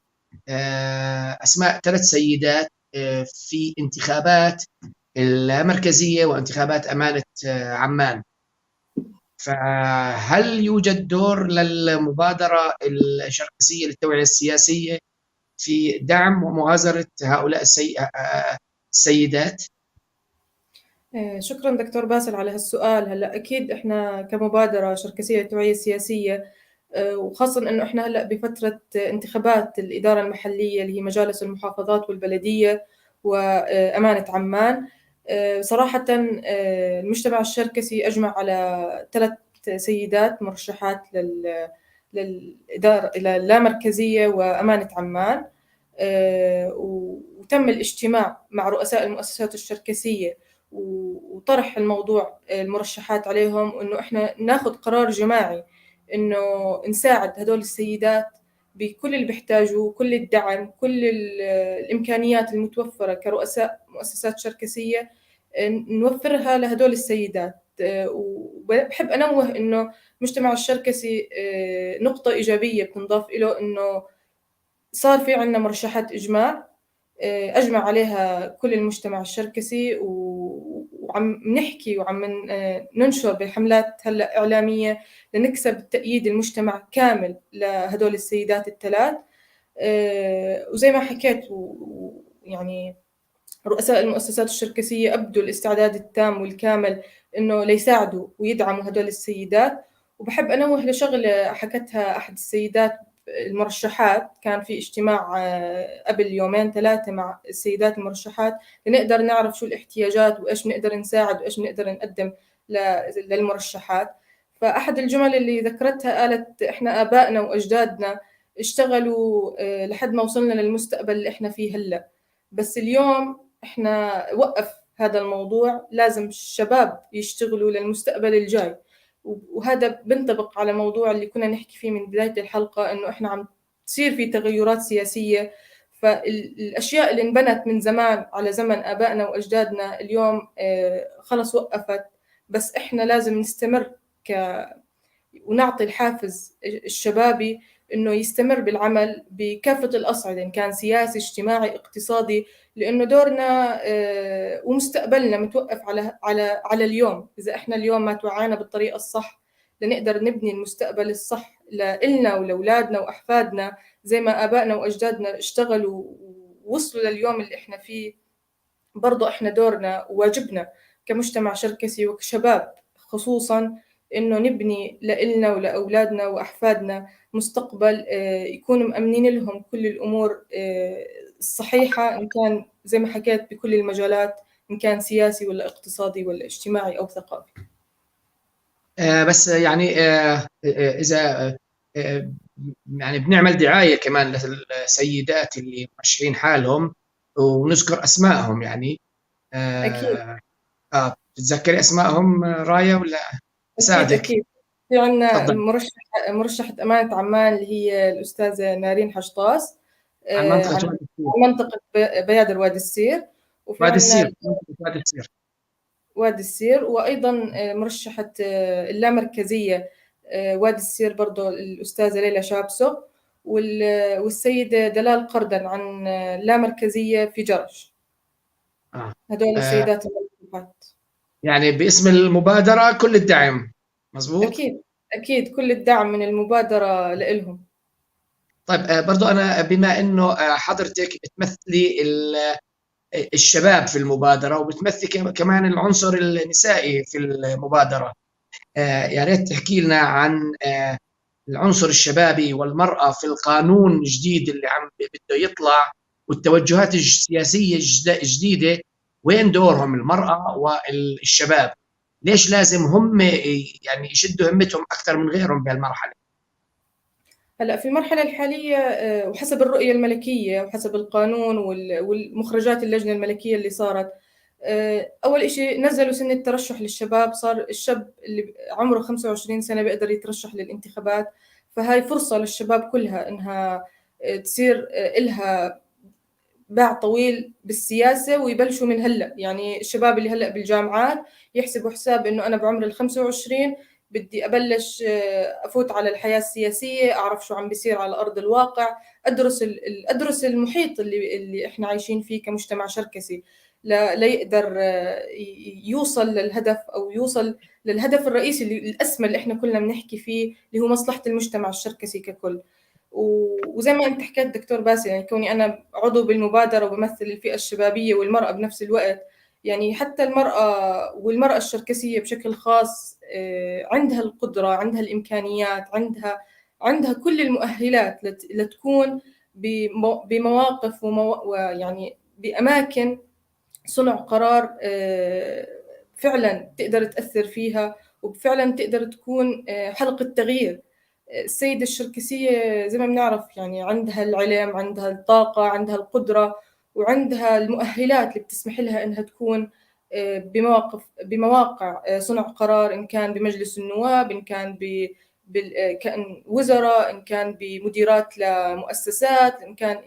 [SPEAKER 1] أسماء 3 سيدات في انتخابات المركزية وانتخابات أمانة عمان، فهل يوجد دور للمبادرة الشركسية للتوعية السياسية في دعم ومؤازرة هؤلاء السيدات؟
[SPEAKER 3] شكرا دكتور باسل على هالسؤال. هلا أكيد إحنا كمبادرة شركسية للتوعية السياسية، وخاصة إنه إحنا هلا بفترة انتخابات الإدارة المحلية اللي هي مجالس المحافظات والبلدية وأمانة عمان، صراحة المجتمع الشركسي أجمع على 3 سيدات مرشحات للإدارة اللامركزية وأمانة عمان، وتم الاجتماع مع رؤساء المؤسسات الشركسية وطرح الموضوع المرشحات عليهم، وإنه إحنا ناخذ قرار جماعي إنه نساعد هدول السيدات بكل اللي بيحتاجوه، كل الدعم، كل الإمكانيات المتوفرة كرؤساء مؤسسات شركسية نوفرها لهدول السيدات. وبحب أنوه إنه المجتمع الشركسي نقطة إيجابية بتنضاف له إنه صار في عندنا مرشحات إجماع، أجمع عليها كل المجتمع الشركسي، وعم نحكي وعم ننشر بحملات هلا إعلامية لنكسب تأييد المجتمع كامل لهدول السيدات الثلاث. وزي ما حكيت يعني رؤساء المؤسسات الشركسية أبدوا الاستعداد التام والكامل إنه ليساعدوا ويدعموا هدول السيدات. وبحب أنوه لشغلة حكتها أحد السيدات المرشحات، كان في اجتماع قبل يومين 3 مع السيدات المرشحات لنقدر نعرف شو الاحتياجات وإيش بنقدر نساعد وإيش بنقدر نقدم للمرشحات. فأحد الجمل اللي ذكرتها قالت إحنا آبائنا وأجدادنا اشتغلوا لحد ما وصلنا للمستقبل اللي إحنا فيه هلأ، بس اليوم إحنا وقف هذا الموضوع، لازم الشباب يشتغلوا للمستقبل الجاي. وهذا بنطبق على موضوع اللي كنا نحكي فيه من بداية الحلقة، إنه إحنا عم تصير في تغيرات سياسية، فالأشياء اللي انبنت من زمان على زمن آبائنا وأجدادنا اليوم خلص وقفت، بس إحنا لازم نستمر ونعطي الحافز الشبابي إنه يستمر بالعمل بكافة الأصعدة، إن كان سياسي اجتماعي اقتصادي، لأنه دورنا ومستقبلنا متوقف على على على اليوم. إذا إحنا اليوم ما توعينا بالطريقة الصح لنقدر نبني المستقبل الصح لإلنا ولأولادنا وأحفادنا، زي ما آبائنا وأجدادنا اشتغلوا ووصلوا لليوم اللي إحنا فيه، برضو إحنا دورنا وواجبنا كمجتمع شركسي وكشباب خصوصاً إنه نبني لإلنا ولأولادنا وأحفادنا مستقبل يكونوا مأمنين لهم كل الأمور الصحيحة، إن كان زي ما حكيت بكل المجالات، إن كان سياسي ولا اقتصادي ولا اجتماعي أو ثقافي.
[SPEAKER 1] بس يعني إذا يعني بنعمل دعاية كمان للسيدات اللي مرشحين حالهم ونذكر أسمائهم يعني.
[SPEAKER 3] أكيد.
[SPEAKER 1] بتتذكري أسمائهم رايا ولا أساعدك؟
[SPEAKER 3] أكيد. في عندنا مرشحة أمانة عمان اللي هي الأستاذة نارين حشطاس
[SPEAKER 1] عن منطقة
[SPEAKER 3] عن منطقة بيادر وادي السير، وفي
[SPEAKER 1] وادي السير وادي السير
[SPEAKER 3] وادي السير، وأيضا مرشحة اللامركزية وادي السير برضو الأستاذة ليلى شابسو، والسيدة دلال قردن عن اللامركزية في جرش. هدول السيدات المرشحات.
[SPEAKER 1] يعني باسم المبادرة كل الدعم، مزبوط؟
[SPEAKER 3] أكيد أكيد كل الدعم من المبادرة لإلهم.
[SPEAKER 1] طيب برضو أنا بما إنه حضرتك بتمثلي الشباب في المبادرة وبتمثلي كمان العنصر النسائي في المبادرة، يا ريت تحكي لنا عن العنصر الشبابي والمرأة في القانون الجديد اللي عم بده يطلع والتوجهات السياسية الجديدة، وين دورهم المرأة والشباب؟ ليش لازم هم يعني يشدوا همتهم أكثر من غيرهم بهالمرحلة؟
[SPEAKER 3] هلا في المرحلة الحالية وحسب الرؤية الملكية وحسب القانون والمخرجات اللجنة الملكية اللي صارت، أول إشي نزلوا سن الترشح للشباب، صار الشاب اللي عمره 25 سنة بيقدر يترشح للانتخابات، فهاي فرصة للشباب كلها إنها تصير إلها باع طويل بالسياسة ويبلشوا من هلأ. يعني الشباب اللي هلأ بالجامعات يحسبوا حساب إنه أنا بعمر 25 بدي أبلش أفوت على الحياة السياسية، أعرف شو عم بيصير على أرض الواقع، أدرس المحيط اللي إحنا عايشين فيه كمجتمع شركسي، ليقدر يوصل للهدف أو يوصل للهدف الرئيسي اللي الأسمى اللي إحنا كلنا بنحكي فيه اللي هو مصلحة المجتمع الشركسي ككل. وزي ما أنت حكيت دكتور باسل، يعني كوني أنا عضو بالمبادرة وبمثل الفئة الشبابية والمرأة بنفس الوقت، يعني حتى المرأة والمرأة الشركسية بشكل خاص عندها القدرة، عندها الإمكانيات، عندها كل المؤهلات لتكون بمواقف ويعني بأماكن صنع قرار فعلا تقدر تأثر فيها، وفعلا تقدر تكون حلقة تغيير. السيدة الشركسية زي ما بنعرف يعني عندها العلم، عندها الطاقة، عندها القدرة، وعندها المؤهلات اللي بتسمح لها إنها تكون بمواقع صنع قرار، إن كان بمجلس النواب، إن كان كان وزراء، إن كان بمديرات لمؤسسات، إن كان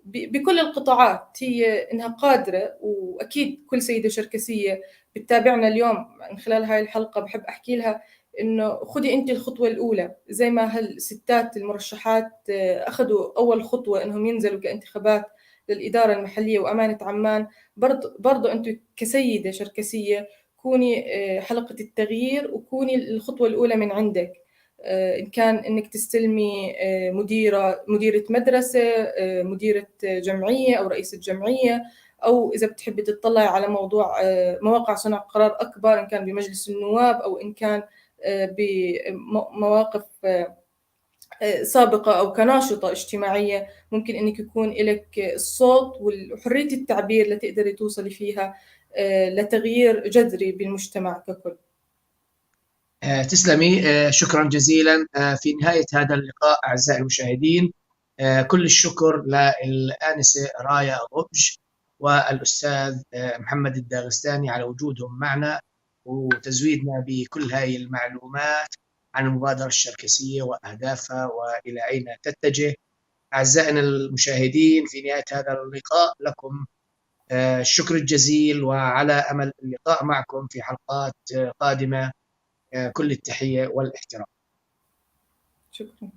[SPEAKER 3] بكل القطاعات، هي إنها قادرة. وأكيد كل سيدة شركسية بتتابعنا اليوم من خلال هاي الحلقة بحب أحكي لها إنه خدي أنت الخطوة الأولى، زي ما هالستات المرشحات أخذوا أول خطوة إنهم ينزلوا كانتخابات للإدارة المحلية وأمانة عمان، برضو أنتم كسيدة شركسية كوني حلقة التغيير وكوني الخطوة الأولى من عندك، إن كان إنك تستلمي مديرة مدرسة، مديرة جمعية أو رئيسة جمعية، أو إذا بتحبي تطلعي على موضوع مواقع صنع قرار أكبر، إن كان بمجلس النواب أو إن كان بمواقف سابقة أو كناشطة اجتماعية، ممكن إنك يكون لك الصوت وحرية التعبير لتقدري توصلي فيها لتغيير جذري بالمجتمع ككل.
[SPEAKER 1] تسلمي، شكرا جزيلا. في نهاية هذا اللقاء أعزائي المشاهدين، كل الشكر للآنسة رايا غبج والأستاذ محمد الداغستاني على وجودهم معنا وتزويدنا بكل هاي المعلومات عن المبادرة الشركسية وأهدافها وإلى أين تتجه. أعزائنا المشاهدين، في نهاية هذا اللقاء لكم الشكر الجزيل، وعلى أمل اللقاء معكم في حلقات قادمة. كل التحية والاحترام.
[SPEAKER 3] شكرا.